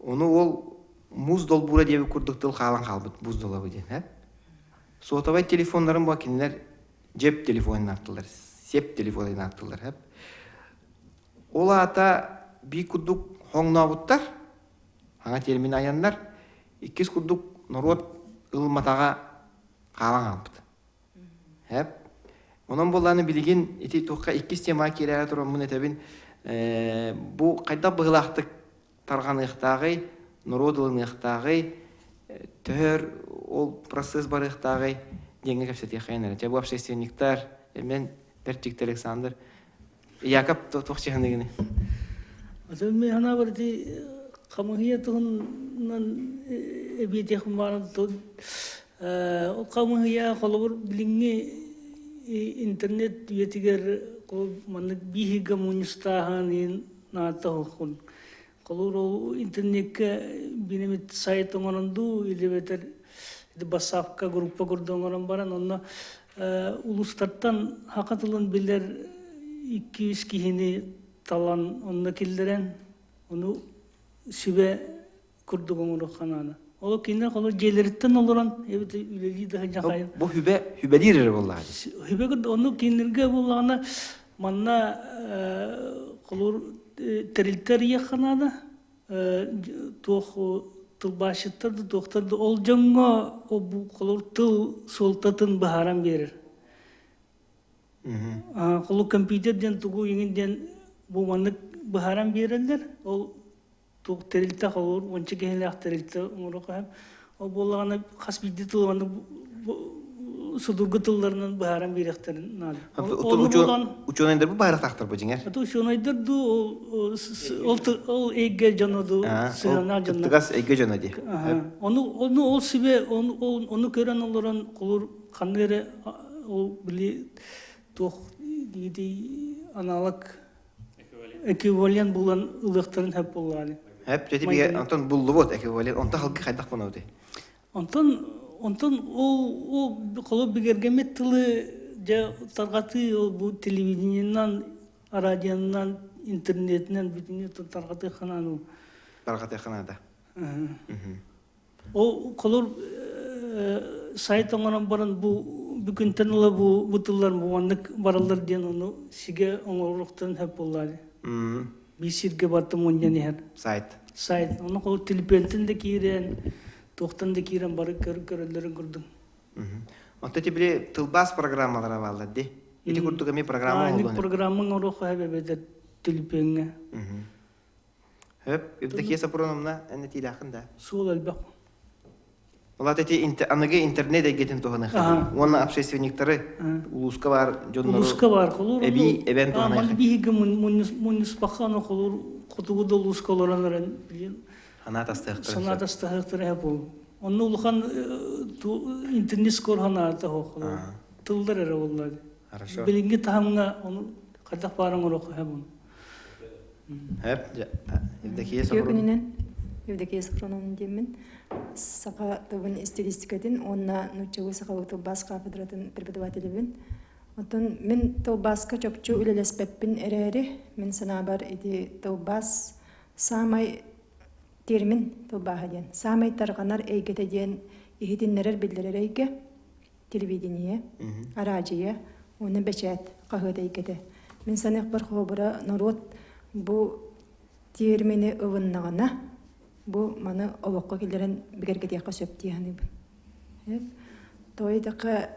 ону ол муус долбуура диэбит курдук тыл хаалан хаалбыт буздалабы диэн хэп сотовай телефоннарын бу кинилэр жеп телефонун ааттылар сеп телефонун ааттылар хэп Ол аата биир курдук хоҥнообуттар, саҥа термин айаннар, иккис курдук норуот ылымматаҕа хаалан хаалбыт. Хэп. Онон буоллааны билигин ити туохха иккис темаҕа киирээри тураммын этэбин, бу хайдах быһыылаахтык тарҕаныахтааҕый, норуот ылыныахтааҕый, төһөр ол процесс барыахтааҕый диэҥҥэ кэпсэтиэххэйин эрэ. Чэ бу общественниктар, мен Бэрт Александр Якоб туох чыһыныгыны? Атын мен санаабар ити хамыһыйа туһунан эбиэтиэхпин баҕаран ол хамыһыйа холобур билиҥҥи интернет үйэтигэр маннык бииһигэ мунньустааһын иһин наада Холобур, ол интернеккэ биир сайт оҥорон дуу, или эбэтэр бассаапка группа курдук оҥорон баран, онно улуустартан саха тылын билэр 200 киһини талан онно киллэрэн, ону сүбэ курдук оҥоруохха наада. Ол кинилэр холобур дьиэлэриттэн олорон эбэтэр үлэлии да сылдьан Бу хүбэ хүбэлиир эрэ буоллаҕа. Хүбэ курдук ону кинилэргэ буоллаҕына манна холобур тэрилтэ арыйыахха наада. Туох тылбаасчыттар да туохтар да ол дьоҥҥо бу холобур тыл суолтатын быһааран биэрэр. Холобур компьютер диэн тугу иҥин диэн бу маннык быһааран биэрэллэр. Ол туох тэрилтэ холобур уонча киһилээх тэрилтэ оҥоруохха сөп. Ол буоллаҕына хас биирдии тыл уонна судургу тылларынан быһааран биэриэхтэрин наада. Учуонайдар бу быһаарыахтаахтар бу дьиҥэр. Это учуонайдар дуу ол ол эйгэ дьоно дуу сыһыаннаах дьонно. Кыттыгас эйгэ дьоно дии. Ону ону ол себе ону көрөн олорон холур ханна эрэ ол били туох дии аналог эквивалент булан ылыахтарын сөп буоллаҕа. Хөп, дьэ бигэ онтон буллубут эквивалент. Онтон халгы хайдах буолабыт? Онтон онтон ол ол холоп бигэргэммит тылы дьэ тарҕатыы ол бу телевидениенан, радионан, интернетинэн бүтүннүү тарҕатыахха наада. Тарҕатыахха наада. Ол холор сайт оҥорон баран бу бүгүнтэн ыла бу бу тыллар бу маннык бараллар диэн ону сигэ оҥоруохтарын сөп буоллаҕа. Биир сиргэ бардым мунньан иһэр. Сайт. Сайт. Ону холор телепиэнтэн да киирэн, туохтан да киирэн бары көрөллөрүн курдук. Онто ити били тылбаас программалара бааллар дии. Ити курдук эмиэ программа оҥоруон. Программа оҥоруохха сөп эбэтэр телепиэҥҥэ. Хөп, Евдокия Сапроновна, эн этиилээххин да? Суол элбэх. Улаат эти аныгы интернет эйгэтин туһаныахха уонна общественниктары улууска баар дьоннору улууска баар холуур эбии эбэн туһаныахха. Биһиги мунньуспакка аны холуур хотугу да улууска олорон эрэн билин санаа тастыахтара санаа тастыахтара буол. Онно улахан интернет скор ханаата холуур тыллар эрэ буолла. Хорошо. Билиҥҥи таһымҥа ону хайдах баар оҥоруохха сөп Евдокия Үтүө күнүнэн Евдокия Софроновна диэммин. Саха тылын стилистикатын уонна нууччалыы сахалыы тылбаас кафедратын преподавателибин. Оттон мин тылбааска чопчу үлэлэспэппин эрээри, мин санаабар ити тылбаас саамай термин тылбааһа диэн, саамай тарҕанар эйгэтэ диэн иһитиннэрэр биллэрэр эйгэ. телевидение, араадьыйа уонна бэчээт хаһыат эйгэтэ. Мин саныахпар холобура норуот бу термини ылыннаҕына, бу маны олоххо киллэрэн бигэргэтиэххэ сөп дии саныыбын. Тоҕо диэтэххэ,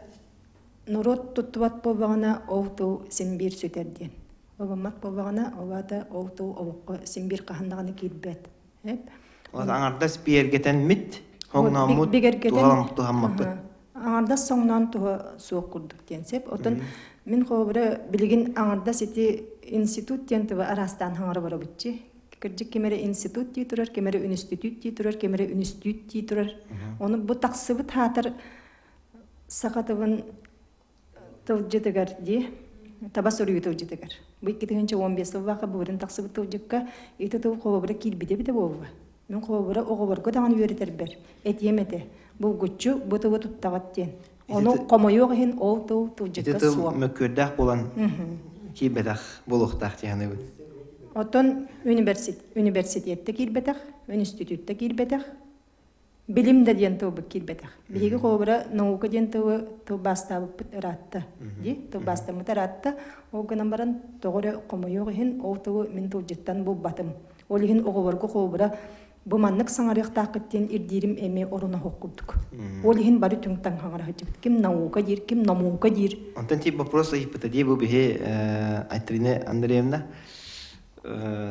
норуот туттубат буоллаҕына, ол тыл син биир сүтэр диэн. Ылыммат буоллаҕына, ол аата ол тыл олоххо син биир хаһан даҕаны киирбэт. Аҥардас бигэргэтэммит, хоҥнооммут, туһаммаппыт. Аҥардас соҥноон туһа суох курдук диэн сөп. Оттон мин холобура билигин аҥардас ити институт диэн тылы араастаан хаҥара барабытчы. Кырдьык ким эрэ институт дии турар, ким эрэ үнүстүтүүт дии турар, ким эрэ үнүстүүт дии турар. Ону бу тахсыбыт хаатар саха тылын тылдьытыгар дии таба суруйуу тылдьытыгар. Бу 2015 сыллаахха былырын тахсыбыт тылдьыкка ити тыл холобура киирбитэ эбитэ буолла. Мин холобура оҕолорго даҕаны үөрэтэрбэр этиэм этэ. Булгуччу бу тылы туттаҕыт диэн. Ону хомойуох иһин ол тыл тылдьыкка Ити тыл суох. мөккүөрдээх буолан киирбэтэх буолуохтаах дии саныыбын. Оттон университетте киирбэтэх, үнүстүтүүттэ киирбэтэх, Билим да диэн тылбыт киирбэтэх. Биһиги холобура наука диэн тылы тылбаастаабыппыт ыраатта. Дии, тылбаастаммыт ыраатта. Ол гынан баран тоҕо эрэ хомойуох иһин ол тылы мин тылдьыттан булбатым. Ол иһин оҕолорго холобура бу маннык саҥарыахтааххыт диэн ирдиирим эмиэ орун оһох курдук. Ол иһин бары түҥ-таҥ хаҥара сылдьыбыт. Ким наука диир, ким намуука диир. Онтон тип вопрос ыйыппыта дии бу биһи Айталина Андреевна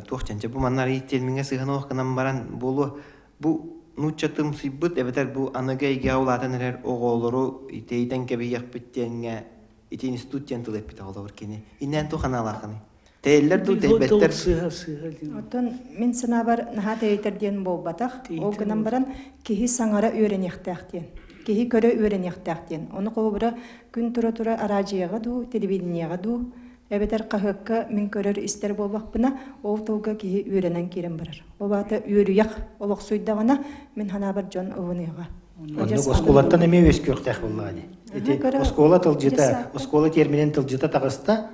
туох чанча бу манна арыйыт термиҥҥэ сыһан ох гынан баран буолуо Бу нууччатымсыйбыт эбэтэр бу аныгы эйгэҕэ улаатан эрэр оҕолору тэйитэн кэбиһиэхпит диэҥҥэ ити институт диэн тыл эппитэ холобур кини. Иннээн туох анаалаахыный? Тэйэллэр дуу, тэйбэттэр? Сыыһа, сыыһа диэн. Оттон мин санаабар наһаа тэйитэр диэн буолбатах. Ол гынан баран киһи саҥара үөрэниэхтээх диэн. Киһи көрө үөрэниэхтээх диэн. Ону холобура күн тура-тура араадьыйаҕа дуу, телевидениеҕэ дуу. Эбэтэр хаһыакка мин көрөр-истэр буоллахпына, ол тылга киһи үөрэнэн киирэн барар. Ол аата үөрүйэх олохсуйдаҕына, мин санаабар дьон ылыныаҕа. Оннук оскуолаттан эмиэ үөскүөхтээх буоллаҕа дии. Ити оскуола тылдьыта, оскуола терминин тылдьыта таҕыста,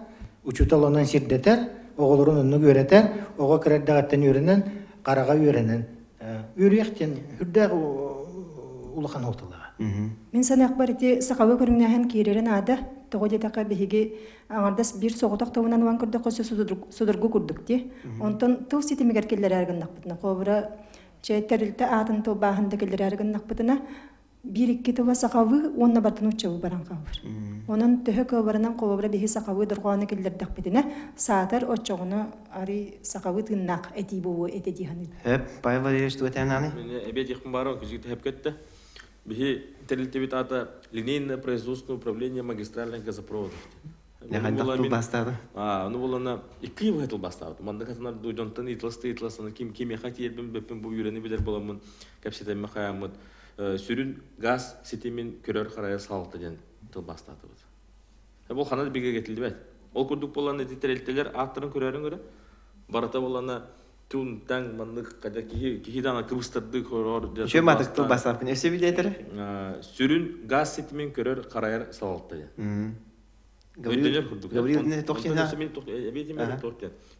учуутал онон сирдэтэр, оҕолорун оннук үөрэтэр, оҕо кыра эрдэҕиттэн үөрэнэн, хараҕа үөрэнэн, үөрүйэх диэн үрдээх улахан суолталааҕа. Мин саныахпар ити сахалыы көрүҥнээһин киирэрэ наада. Тоҕо диэтэххэ биһиги аҥардас биир соҕотох тылынан ылан көрдөххө судургу курдук дии. Онтон тыл ситимигэр киллэрээр гыннахпытына, холобура, чэ тэрилтэ аатын тылбааһын да киллэрээр гыннахпытына, биир-икки тыла сахалыы уонна барыта нууччалыы баран хаалар. Онон төһө кыалларынан холобура биһи сахалыы дорҕоону киллэрдэхпитинэ, саатар оччоҕуна арый сахалыы тыыннаах этии буолуо этэ дии саныыбын. Хөп, Павел Валерьевич тугу этэн Мен эбиэ диэхпин баарым, күзүгүт хөпкөттө. Биһи тэрилтибит аата линейное производственное управление магистральных газопроводов. Хайдах тылбаастаата? Аа, ну булана икки быһа тылбаастаабыт. Маннык атынар дьонтон ыйыталаста ыйыталастана ким кимиэхэ тиэрбин бэппин бу үөрэни билэр буоламмын кэпсэтэммэ хаяммыт сүрүн газ ситимин көрөр харайар салалта диэн тылбаастаатыбыт. Бұл ханна да бигэргэтиллибэт. Ол курдук буолан ити тэрилтэлэр ааттарын көрөөрүн көрө барыта буолана тун-таҥ маннык када киһи киһи даҕаны кыбыстардыы көрөр Үчүгэй маатык тылбаастаахпын өссө билиэтэрэ? Сүрүн газ ситимин көрөр харайар салалта диэн. Өйдөнөр курдук. Гаврил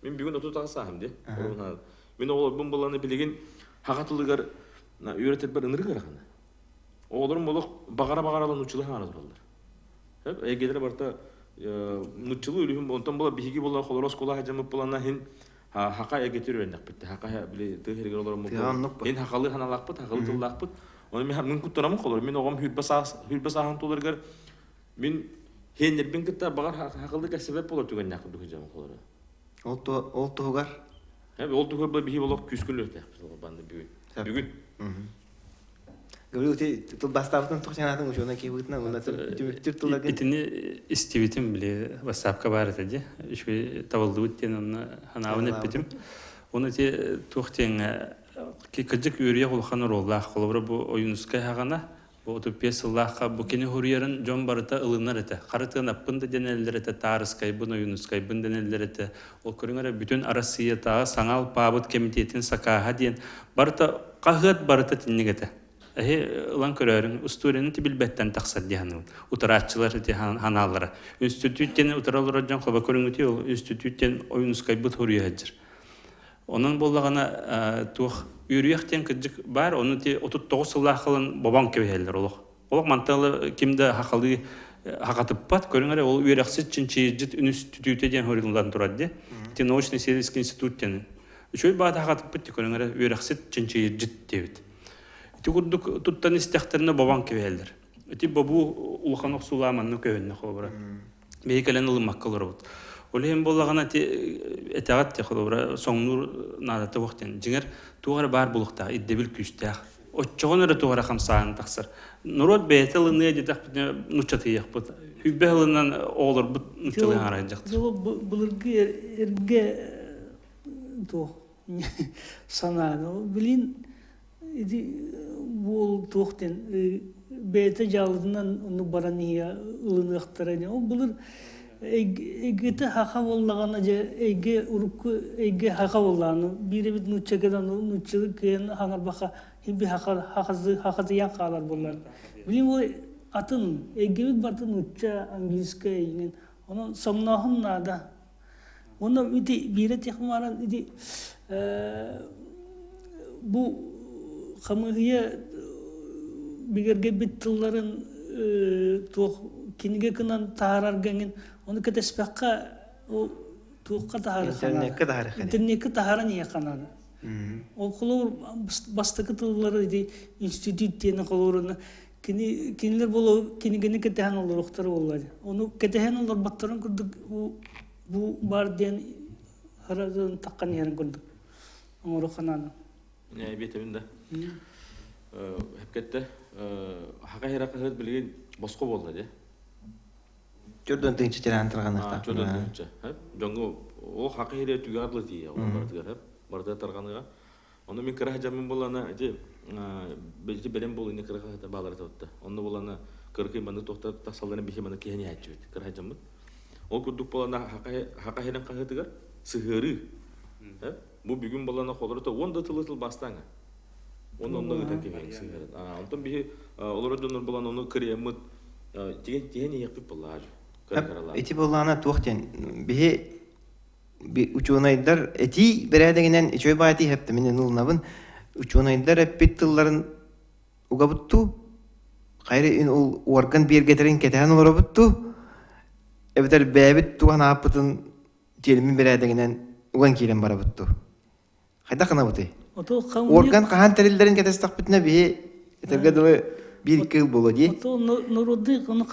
Мин бүгүн 38 сааһым ди. Мин оҕолорбун буланы билигин хаха тылыгар үөрэтэрбэр ынырык ыарахана. Оҕолорум олох баҕара-баҕаралан нууччалыы хаҥара тураллар. Эйгэлэрэ барыта нууччалыы үлүһүн онтон була биһиги була холоро оскуола садьаммыт булана хин хака эгетир үөрэннэхпит. Хака били тыа сиригэр олороммут. Мин хахалы ханалаахпыт, хахалы тыллаахпыт. Оны мин куттанамын холор. Мин оҕом хүрбэ саас хүрбэ сааһын туларыгар мин хиэннэрбин кытта баҕар хахалы кэсэбэп болор түгэннээх курдук сылдьабын холоро. Ол ол туһугар Ол туһугар биһи олох күүскүлүөхтээхпит банды бүгүн. Бүгүн. Гаврил ти тылбастаабытын туох санаатын учуонай киһи уонна түмүктүр тылларгын Итини истибитим били ватсапка баар этэ дии. Үчүгэй табыллыбыт диэн онно ханаабын эппитим. Оны ти туох диэн кырдьык үөрүйэх улахан оруоллаах. Холобура бу Ойуунускай хаҕана бу 35 сыллаахха бу кини хуруйарын дьон барыта ылынар этэ. Хара тыанаппын да дэнэллэр этэ, таарыскайбын, Ойуунускайбын дэнэллэр этэ. Ол көрүҥ эрэ бүтүн Арассыыйатааҕы саҥа алпаабыт кэмитиэтин сакааһа диэн барыта хаһыат барыта итинник этэ. Эһи ылан көрөөрүҥ, устуоруйаны ти билбэттэн тахсар дии саныыбын. Утарааччылар ити ханааллара. Үнстүтүүт диэн утара олорор дьон хоба көрүҥүтүй ол үнстүтүүт диэн Ойуунускайбыт хоруйа сылдьар. Онон буоллаҕына туох үөрүйэх диэн кырдьык баар, ону ти 39 сыллаах ылан бобон кэбиһэллэр олох. Олох мантан ыла ким да хахалыы хахатыппат, көрүҥ эрэ ол үөрэхсит чинчийирдьит үнүстүтүүтэ диэн хоруйуллан турар дии. Ити научно-исследовательский институт диэн. Үчүгэй баата хахатыппыт көрүҥ эрэ үөрэхсит чинчийирдьит диэбит. Ити курдук туттан истэхтэринэ бобон кэбиһэллэр. Ити бобуу улахан охсуулаа манна көһүннэ холобура. Биһи кэлэн ылыммакка олоробут. Ол иһин буоллаҕына ити этэҕит те холобура соҥнуур наадата суох диэн. Дьиҥэр туох эрэ баар буолуохтаах, ирдэбил күүстээх. Оччоҕун эрэ туох эрэ хамсааһын тахсар. Норуот бэйэтэ ылыныа диэтэхпитинэ нууччатыйыахпыт. Хүббэ ылынан оҕолорбут нууччалыы хаҥарайдьахтар. Былыргы эргэ туох санааны билин ити буол туох диэн бэйэтэ дьаалытынан оннук баран иһиэ ылыныахтара ини ол былыр эйгэтэ хаха буоллаҕына дьэ эйгэ урукку эйгэ хаха буоллаҕына биир эбит нуучча кэлэн нууччалыы кыайан хаҥарбаха химби хахазыйан хаалар буоллар билин ол атын эйгэбит барыта нуучча английскай эйгин онон соҥнооһун наада Уонна ити биирэ техмаран ити бу хамыыһыйа бигэргэбит тылларын туох кинигэ гынан таһаарарга эҥин ону кэтэспэххэ ол туохха таһаарыахха Интернеккэ таһаарыахха интернеккэ таһааран иһиэххэ наада. Ол холобур бастакы тыллары ити институт диэни холобуруна кини кинилэр боло кинигэни кэтэһэн олоруохтара буолла дии. Ону кэтэһэн олорботторун курдук бу бар диэн харазын таххан иһэрин курдук оҥоруохха наада. Эбиэтэбин да. Хепкетте хака хера хаһыат билигин босхо буолла дии. Чөрдөн тыынча тираан тарҕаныахтаах. Чөрдөн тыынча. Дьоҥҥо ол хака хере түгэр дылы тиийэ ол барытыгар хеп. Барыта тарҕаныга. Ону мин кыра сылдьаммын буоллаҕына ити ити бэлэм буолуу иннэ кыра хаһыата баалара табытта. Онно буоллаҕына кыракый маннык туохтар тахсалларын биһи маннык киһини иһээччибит кыра сылдьаммыт. Ол курдук буолана хака херин хаһытыгар сыһыарыы. Бу бүгүн буолана холорута уон да тылы тылбаастааҥа. Уонна онно ыытан кэбиһэн сыһыаран. Онтон биһи олорор дьоннор буолан ону кырыйаммыт тиһэн тиһэн иһиэхпит буоллаҕа. Ити буоллаҕына туох диэн биһи учуонайдар этии бэрээдэгинэн үчүгэй баайы иһэптэ мин ылынабын учуонайдар эппит тылларын угабыттуу хайра ин ол орган биэргэтэрин кэтэһэн олоробуттуу эбэтэр бэйэбит туган ааппытын тиэрмин бэрээдэгинэн уган киирэн барабыттуу хайдах гынабытый орган хаһан тэриллэрин кэтэстэхпитинэ биһи этэргэ дылы биир кыл буолуо дии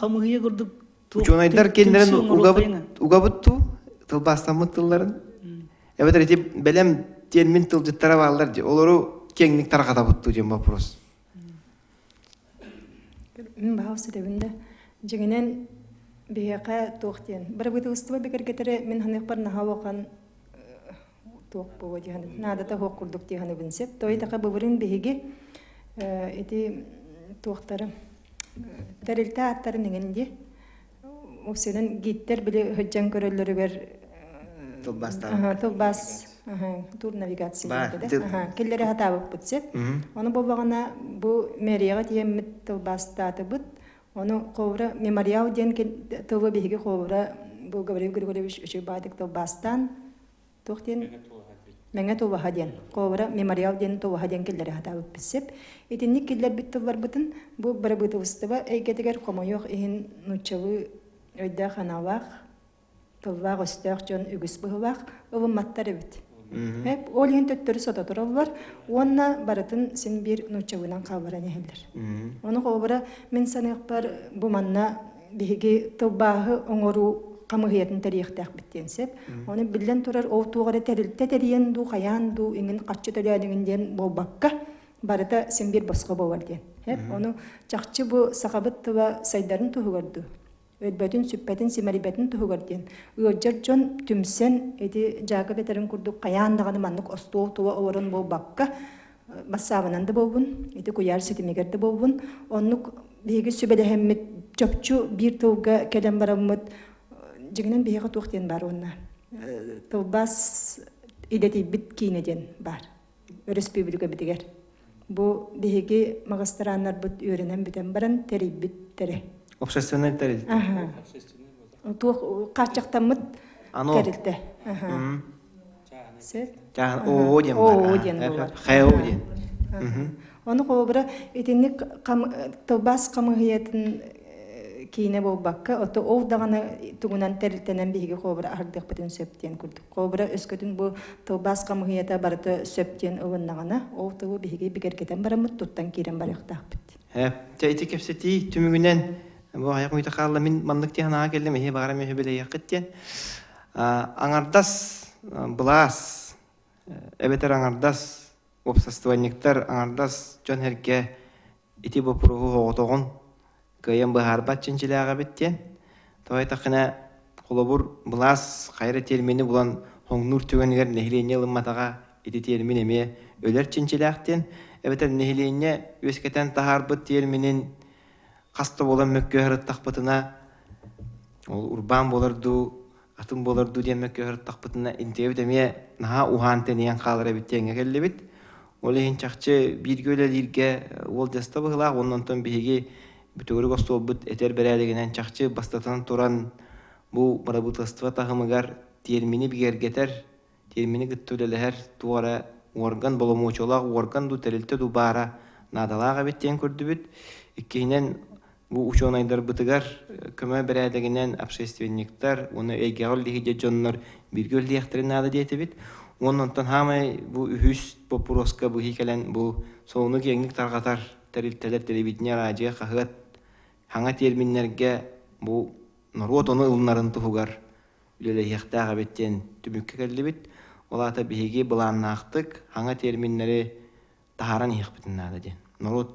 хамыһыйа курдук Учуонайдар кинилэрин угабыт угабыт туу тылбаастаммыт тылларын эбэтэр ити бэлэм термин тылдьыттара бааллар дии олору киэҥник тарҕатабыт дуу диэн вопрос. Мин баһаал сүтэбин да. Дьиҥинэн биһиэхэ туох диэн бырабыыталыстыба бигэргэтэрэ мин саныахпар наһаа улахан туох буолуо дии саныыбын наадата суох курдук дии саныыбын сөп. Той таха былырыын биһиги ити туохтары Тэрилтэ ааттарын иҥин дии. Уксүнэн гидтэр били сылдьан көрөллөрүгэр Тылбаастаабыт. тылбаас тур навигация диэн киллэри сатаабыппыт сеп. Ону буоллаҕына бу мэрияҕа тиийэммит тылбаастаатыбыт. Ону холобура мемориал диэн тылы биһиги холобура бу Гаврил Григорьевич үчүгэй баайдык тылбаастаан Туох диэн Мэҥэ тулаһа диэн. Холобура, мемориал диэн тулаһа диэн киллэри сатаабыппыт сөп. Итинник киллэрбит тылларбытын бу бырабыыталыстыба эйгэтигэр хомойуох иһин нууччалыы өйдөөх-санаалаах, тыллаах-өстөөх дьон үгүс быһыылаах ылымматтар эбит. Эп, ол иһин төттөрү сото тураллар уонна барытын син биир нууччалыынан хаалларан иһэллэр. Ону холобура, мин саныахпар, бу манна биһиги тылбааһы оҥоруу хамыыһыйатын тэрийиэхтээхпит диэн сөп. Ону биллэн турар, ол туох эрэ тэрилтэ тэрийэн дуу, хайаан дуу, иҥин харчы төлөөдүҥүн диэн буолбакка, барыта син биир босхо буолар диэн. Ону чахчы бу сахабыт тыла сайдарын туһугар дуу, өлбөтүн, сүппэтин, симэлийбэтин туһугар диэн ыалдьар дьон түмсэн ити Дьаакып этэрин курдук хайаан даҕаны маннык остуол тула олорон буолбакка бассаабынан да буолбун, ити куйаар ситимигэр да буолбун, оннук биһиги сүбэлэһэммит чопчу биир тылга кэлэн бараммыт дьиҥинэн биһиэхэ туох диэн баар уонна тылбаас идэтийбит киинэ диэн баар өрөспүүбүлүкэбитигэр. Бу биһиги магыстырааннарбыт үөрэнэн бүтэн баран тэрийбиттэрэ. Общественный тэрилтэ. Туох хааччахтаммыт тэрилтэ. ООО диэн ООО диэн буолар. ХЭО диэн. Ону холобура итинник тылбаас хамыыһыйатын киинэ буолбакка, ото ол даҕаны тугунан тэрилтэнэн биһиги холобура аһардыахпытын сөп диэн курдук. Холобура өскөтүн бу тылбаас хамыыһыйата барыта сөп диэн ылыннаҕына, ол тылы биһиги бигэргэтэн бараммыт туттан киирэн барыахтаахпыт. Дьэ ити кэпсэтии түмүгүнэн бу аҕыйах мүнүүтэ хаалла мин маннык диэн санааҕа кэллим эһи баҕарам үһү билэйиэххит диэн. Аҥардас былаас эбэтэр аҥардас уопсастыбанньыктар аҥардас дьон-сэргэ ити боппуруоһу оҕотоҕун кыайан быһаарбат чинчилээх эбит диэн. Тоҕо диэтэххинэ, холобур, былаас хайа эрэ тиэрмини булан хоҥнуур түгэнигэр нэһилиэнньэ ылымматаҕа ити тиэрмин эмиэ өлөр чинчилээх диэн, эбэтэр нэһилиэнньэ үөскэтэн таһаарбыт тиэрминин хас да буолан мөккүө сырыттахпытына, ол урбаан буолар дуу, атын буолар дуу диэн мөккүө сырыттахпытына, интиэбит эмиэ наһаа уһаан-тэнийэн хаалар эбит диэҥҥэ кэллибит. Ол иһин чахчы бииргэ үлэлииргэ уолдьаста быһыылаах уонна онтон биһиги бүтүгүрүк остуолбут этэр бэрээдэгинэн чахчы бастатан туран бу бырабыыталыстыба таһымыгар тиэрмини бигэргэтэр, тиэрмини кытта үлэлэһэр туох эрэ уорган, боломуочуйалаах уорган дуу, тэрилтэ дуу баара наадалаах эбит диэн көрдүбүт. Иккиһинэн, бу учуонайдарбытыгар көмө бэрээдэгинэн общественниктар уонна эйгэҕэ үлэлиһидьэ дьоннор бииргэ үлэлиэхтэрин наада диэтибит. Уонна онтон хаамай бу үһүс боппуруоска быһыы кэлэн бу солуну киэҥник тарҕатар тэрилтэлэр телевидение, радио, хаһыат хаҥа тиэрминнэргэ бу норуот ону ылынарын туһугар үлэлэһиэхтээх эбит диэн түмүккэ кэллибит. Ол аата биһиги былааннаахтык хаҥа тиэрминнэри таһааран иһиэхпитин наада диэн. Норуот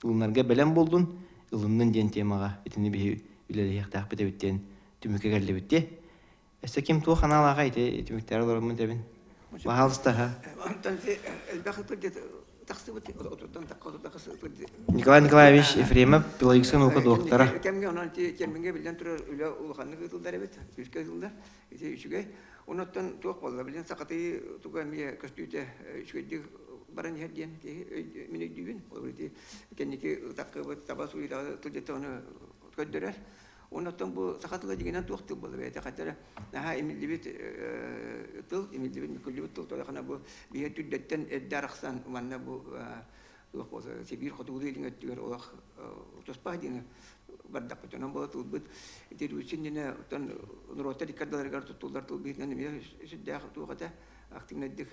ылынарга бэлэм буоллун, ылыннын диэн темаҕа итини биһи үлэлэһиэхтээхпит эбит диэн түмүккэ кэллибит дии. Өссө ким туох аналааҕа ити түмүктэри олороммун тэбин. Баһаалыста Онтон элбэх тылдьыт. тахсыбыт отуттан тахха Николай Николаевич Ефремов, педагогическай наука доктора. Кэмҥэ онон термиҥҥэ биллэн турар үлэ улаханнык ыытыллар эбит, күүскэ ыытыллар. Ити үчүгэй. Онуттан туох буолла билин сахатыы туга эмиэ көстүүтэ үчүгэйдик баран иһэр диэн киһи мин өйдүүбүн. Ол ити кэнники ытаккыбыт таба суруйдаҕы тылдьыта ону көрдөрөр. Оннуттан бу саха тыла дьиҥинэн туох тыл буолар бэйэтэ хатара наһаа имиллибит тыл, имиллибит мүкүллүбүт тыл тоҕо бу биһиги түрдэттэн эрдэ арахсан манна бу туох буолса Сибиир хотугулуу илиҥ өттүгэр олох туспа диэни бардахпыт. Онон буола тылбыт ити революция иннинэ оттон норуоттар икки ардыларыгар туттуллар тыл быһыытынан эмиэ сүрдээх туох этэ активнайдык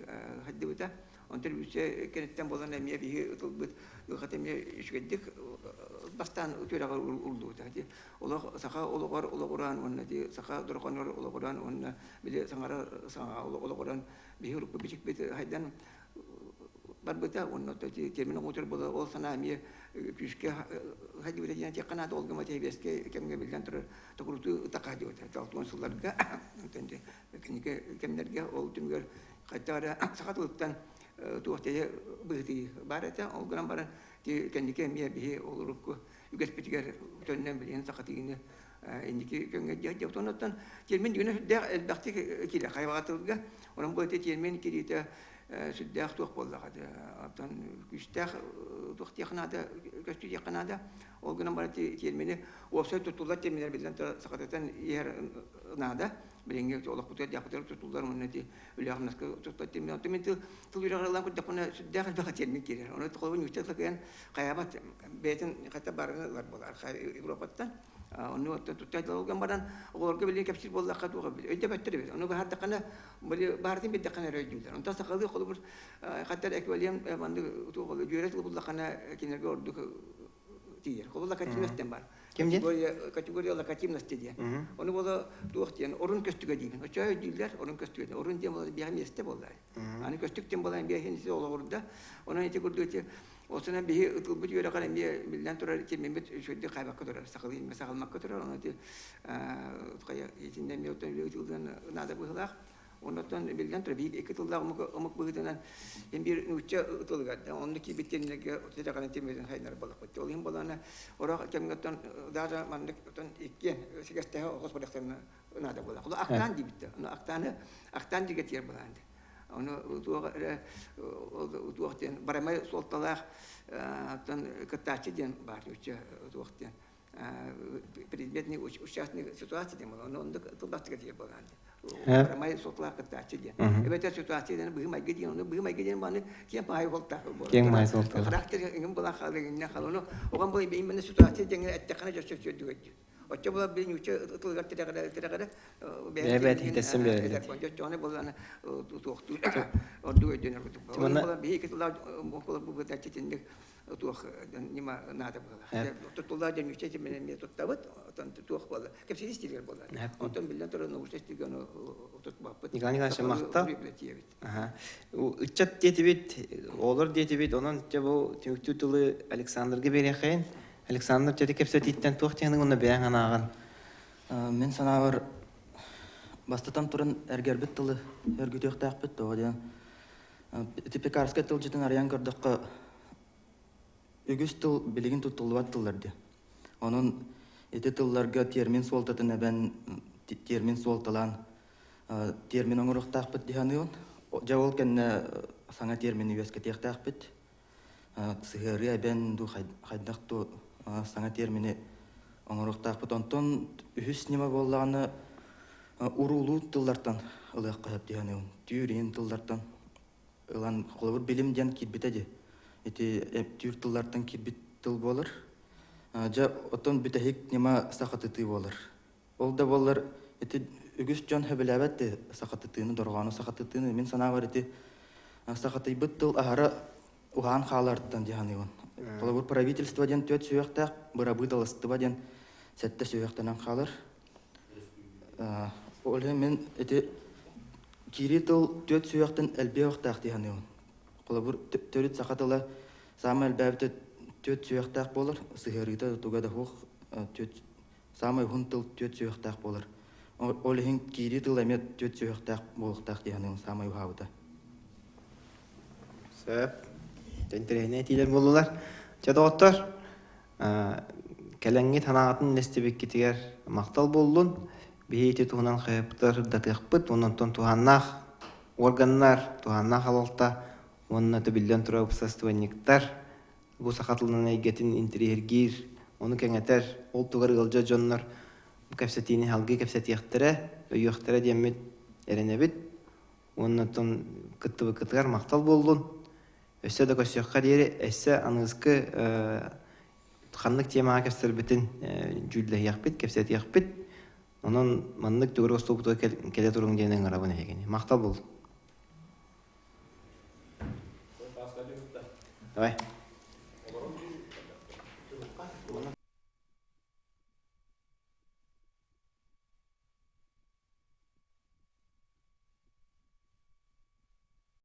сайдыбыта. Онтон революция кэнниттэн буолан эмиэ биһи тылбыт ыхата эмиэ үчүгэйдик бастаан үтүөрэҕэр урлубута. Олох саха олоҕор олоҕуран уонна ди саха дорҕонор олоҕуран уонна били саҥара саҥаҕа олоҕуран биһи урукку бичикпит хайдан барбыта уонна термин оҥотор буола ол санаа эмиэ күүскэ хайдыбыта диэн этиэххэ наада ол гыма тэбиэскэ кэмҥэ биллэн турар токурутуу ытахха хайдыбыта алтуон сылларга кэнники кэмнэргэ ол түмүгэр хайдах эрэ саха тылыттан туох тэйэ быһытыы баар этэ ол гынан баран кэнники эмиэ биһи ол урукку үгэспитигэр төннөн билигин сахатыыны инники көҥҥө диэх оннуттан термин дьүнэ сүрдээх элбэхтик киирэ хайбаҕа тылга онон бу ити термин кириитэ сүрдээх туох буоллаҕа оттон күүстээх туох диэххэ наада көстүү диэххэ наада ол гынан баран термини уопсай туттуллар терминнэр биллэн турар сахатытан иһэр наада билиҥҥи олохпутугар диэхпитигэр туттуллар уонна ити үлэҕэ-хамнаска туттар термин оттон мин тыл тыл үөрэҕэр ылан көрдөхпүнэ сүрдээх элбэх термин киирэр ону холобур нуучча тыла кыайан хайаабат бэйэтин хата барыны ылар буолар Европаттан Онну оттон туттайдалган баран оҕолорго билигин кэпсиир буоллахха туох өйдөбөттөр эбит. Ону баһардаххына били баартын билдэххинэ эрэ өйдүүллэр. Онтон сахалыы холобур хаттар эквивалент маннык туох дьүөрэ тыл буллаххына кинилэргэ ордук тиийэр. Холобур локативностен бар. Ким диэн? Категория локативности диэн. Ону буола туох диэн орун көстүгэ диибин. Оччо өйдүүллэр орун көстүгэ. Орун диэн буола биэһэ миэстэ буолла. Аны көстүк диэн буолан биэһин олоҕурда. Онон ити курдук ити Осунан биһи ытылбыт үөрэҕэр эмиэ биллэн турар итиммит үчүгэйдик хайбакка турар, сахалыы иммэ сахалмакка турар, ону ити хайа итиннэ эмиэ оттон үлэ ытыллыан наада быһыылаах. Оннуттан биллэн турар биһиги икки тыллаах омук омук быһыытынан эн биир нуучча тылыгар да онно киирбит тиэмнэргэ тирэҕинэн тиэмэтин хайынар буоллахпыт. Ол иһин буоллаҕына орох кэмҥэ оттон даже маннык оттон иккиэн сигэстэһэ оҕус барыахтарына наада буолар. Холо актаан диэбиттэр. Ону актааны актаан дигэ тиэр буолаан Ону туох эрэ туох диэн барамай суолталаах оттон кыттааччы диэн баар нуучча туох диэн предметный участник ситуация диэн буолар. Ону оннук тылбаастыга тиийэр буолаан барамай суолталаах кыттааччы диэн. Эбэтэр ситуация диэн быһыы-майгы диэн, ону быһыы-майгы диэн бааны киэҥ паай суолтаах буолар. Киэҥ маай суолталаах. Характер иҥин буолан хаалар, иҥиннэ хаалар. Ону оҕом буолан именно ситуация диэҥҥэ эттэххинэ дьэ сөпсүөрдүгэр Оччо була били нуучча тылыгар тирэҕирэ тирэҕирэ бэйэ бэйэтин итэссэн биэрэллэр. Дьоччоҕуна буоллаҕына туохтуур ордук өйдөнөр курдук. Буола биһиги тыллаах буолар бу итинник туох ньыма наада буолар. Туттуллар дьон нуучча тиминэн эмиэ туттабыт, оттон туох буолла. Кэпсэтии стилигэр буолар. Онтон биллэн турар научнай стилгэ ону тутбаппыт. Николай Николаевич махтал. Ыччат диэтибит, оҕолор диэтибит, онон дьэ бу түмүктүү тылы Александрга биэриэххэйин. Александр, дьэ кэпсэтииттэн туох диэниҥ уонна бэйэҥ анааҕын? Мин санаабар, бастатан туран эргэрбит тылы өргүтүөхтээхпит тоҕо диэн ити пекарскай тылдьытын арыйан көрдөххө үгүс тыл билигин туттуллубат тыллар диэн. Онон ити тылларга термин суолтатын эбэн термин суолталаан термин оҥоруохтаахпыт дии саныыбын. Дьэ ол кэннэ саҥа термини үөскэтиэхтээхпит. Сыһыарыы эбэн дуу хайдах дуу саҥа термини оҥоруохтаахпыт. Онтон үһүс ньыма буоллаҕына уруулуу тыллартан ылыахха сөп дии саныыбын. Түүр иһин тыллартан ылан холобур билим диэн киирбитэ дии. Ити түүр тыллартан киирбит тыл буолар. Дьэ оттон бүтэһик ньыма сахатытыы буолар. Ол да буоллар ити үгүс дьон сөбүлээбэт да сахатытыыны, дорҕоону сахатытыыны. Мин санаабар ити сахатыйбыт тыл аһара уһаан хааларыттан дии саныыбын. Холобур, правительство диэн түөрт сүһүөхтээх, бырабыыталыстыба диэн сэттэ сүһүөхтэнэн хаалар. Ол иһин мин ити киирии тыл түөрт сүһүөхтэн элбиэхтээх дии саныыбын. Холобур, төрүт саха тыла саамай элбээбитэ түөрт сүһүөхтээх буолар, сыһыарыыта туга да суох түөрт Саамай уһун тыл түөрт сүһүөхтээх буолар. Ол иһин киирии тыл эмиэ түөрт сүһүөхтээх буолуохтаах дии саныыбын саамай уһаабыта. Сөп. Интэриэһинэй этиилэр буоллулар. Чэ, доҕоттор, кэлэҥҥит санааҕытын үллэстибиккитигэр махтал буоллун. Биһи ити туһунан хаһыаппытыгар сырдатыахпыт уонна онтон туһааннаах органнар, туһааннаах халалта уонна төбүллэн турар уопсастыбанньыктар бу саха тылынан эйгэтин интэриэһиргиир, ону кэҥэтэр, ол тугар ыалдьар дьоннор бу кэпсэтиини салгыы кэпсэтиэхтэрэ, өйүөхтэрэ диэммит эрэнэбит. Уонна оттон кыттыбыккытыгар махтал буоллун. Өссө да көрсүөххэ диэри, өссө аныгыскы ханнык темаҕа кэпсэтэрбитин дьүүллэһиэхпит, кэпсэтиэхпит. Онон маннык төгүрүк остуолбутугар кэлэ туруҥ диэн ыҥырабын эһигини. Махтал буоллун. Давай.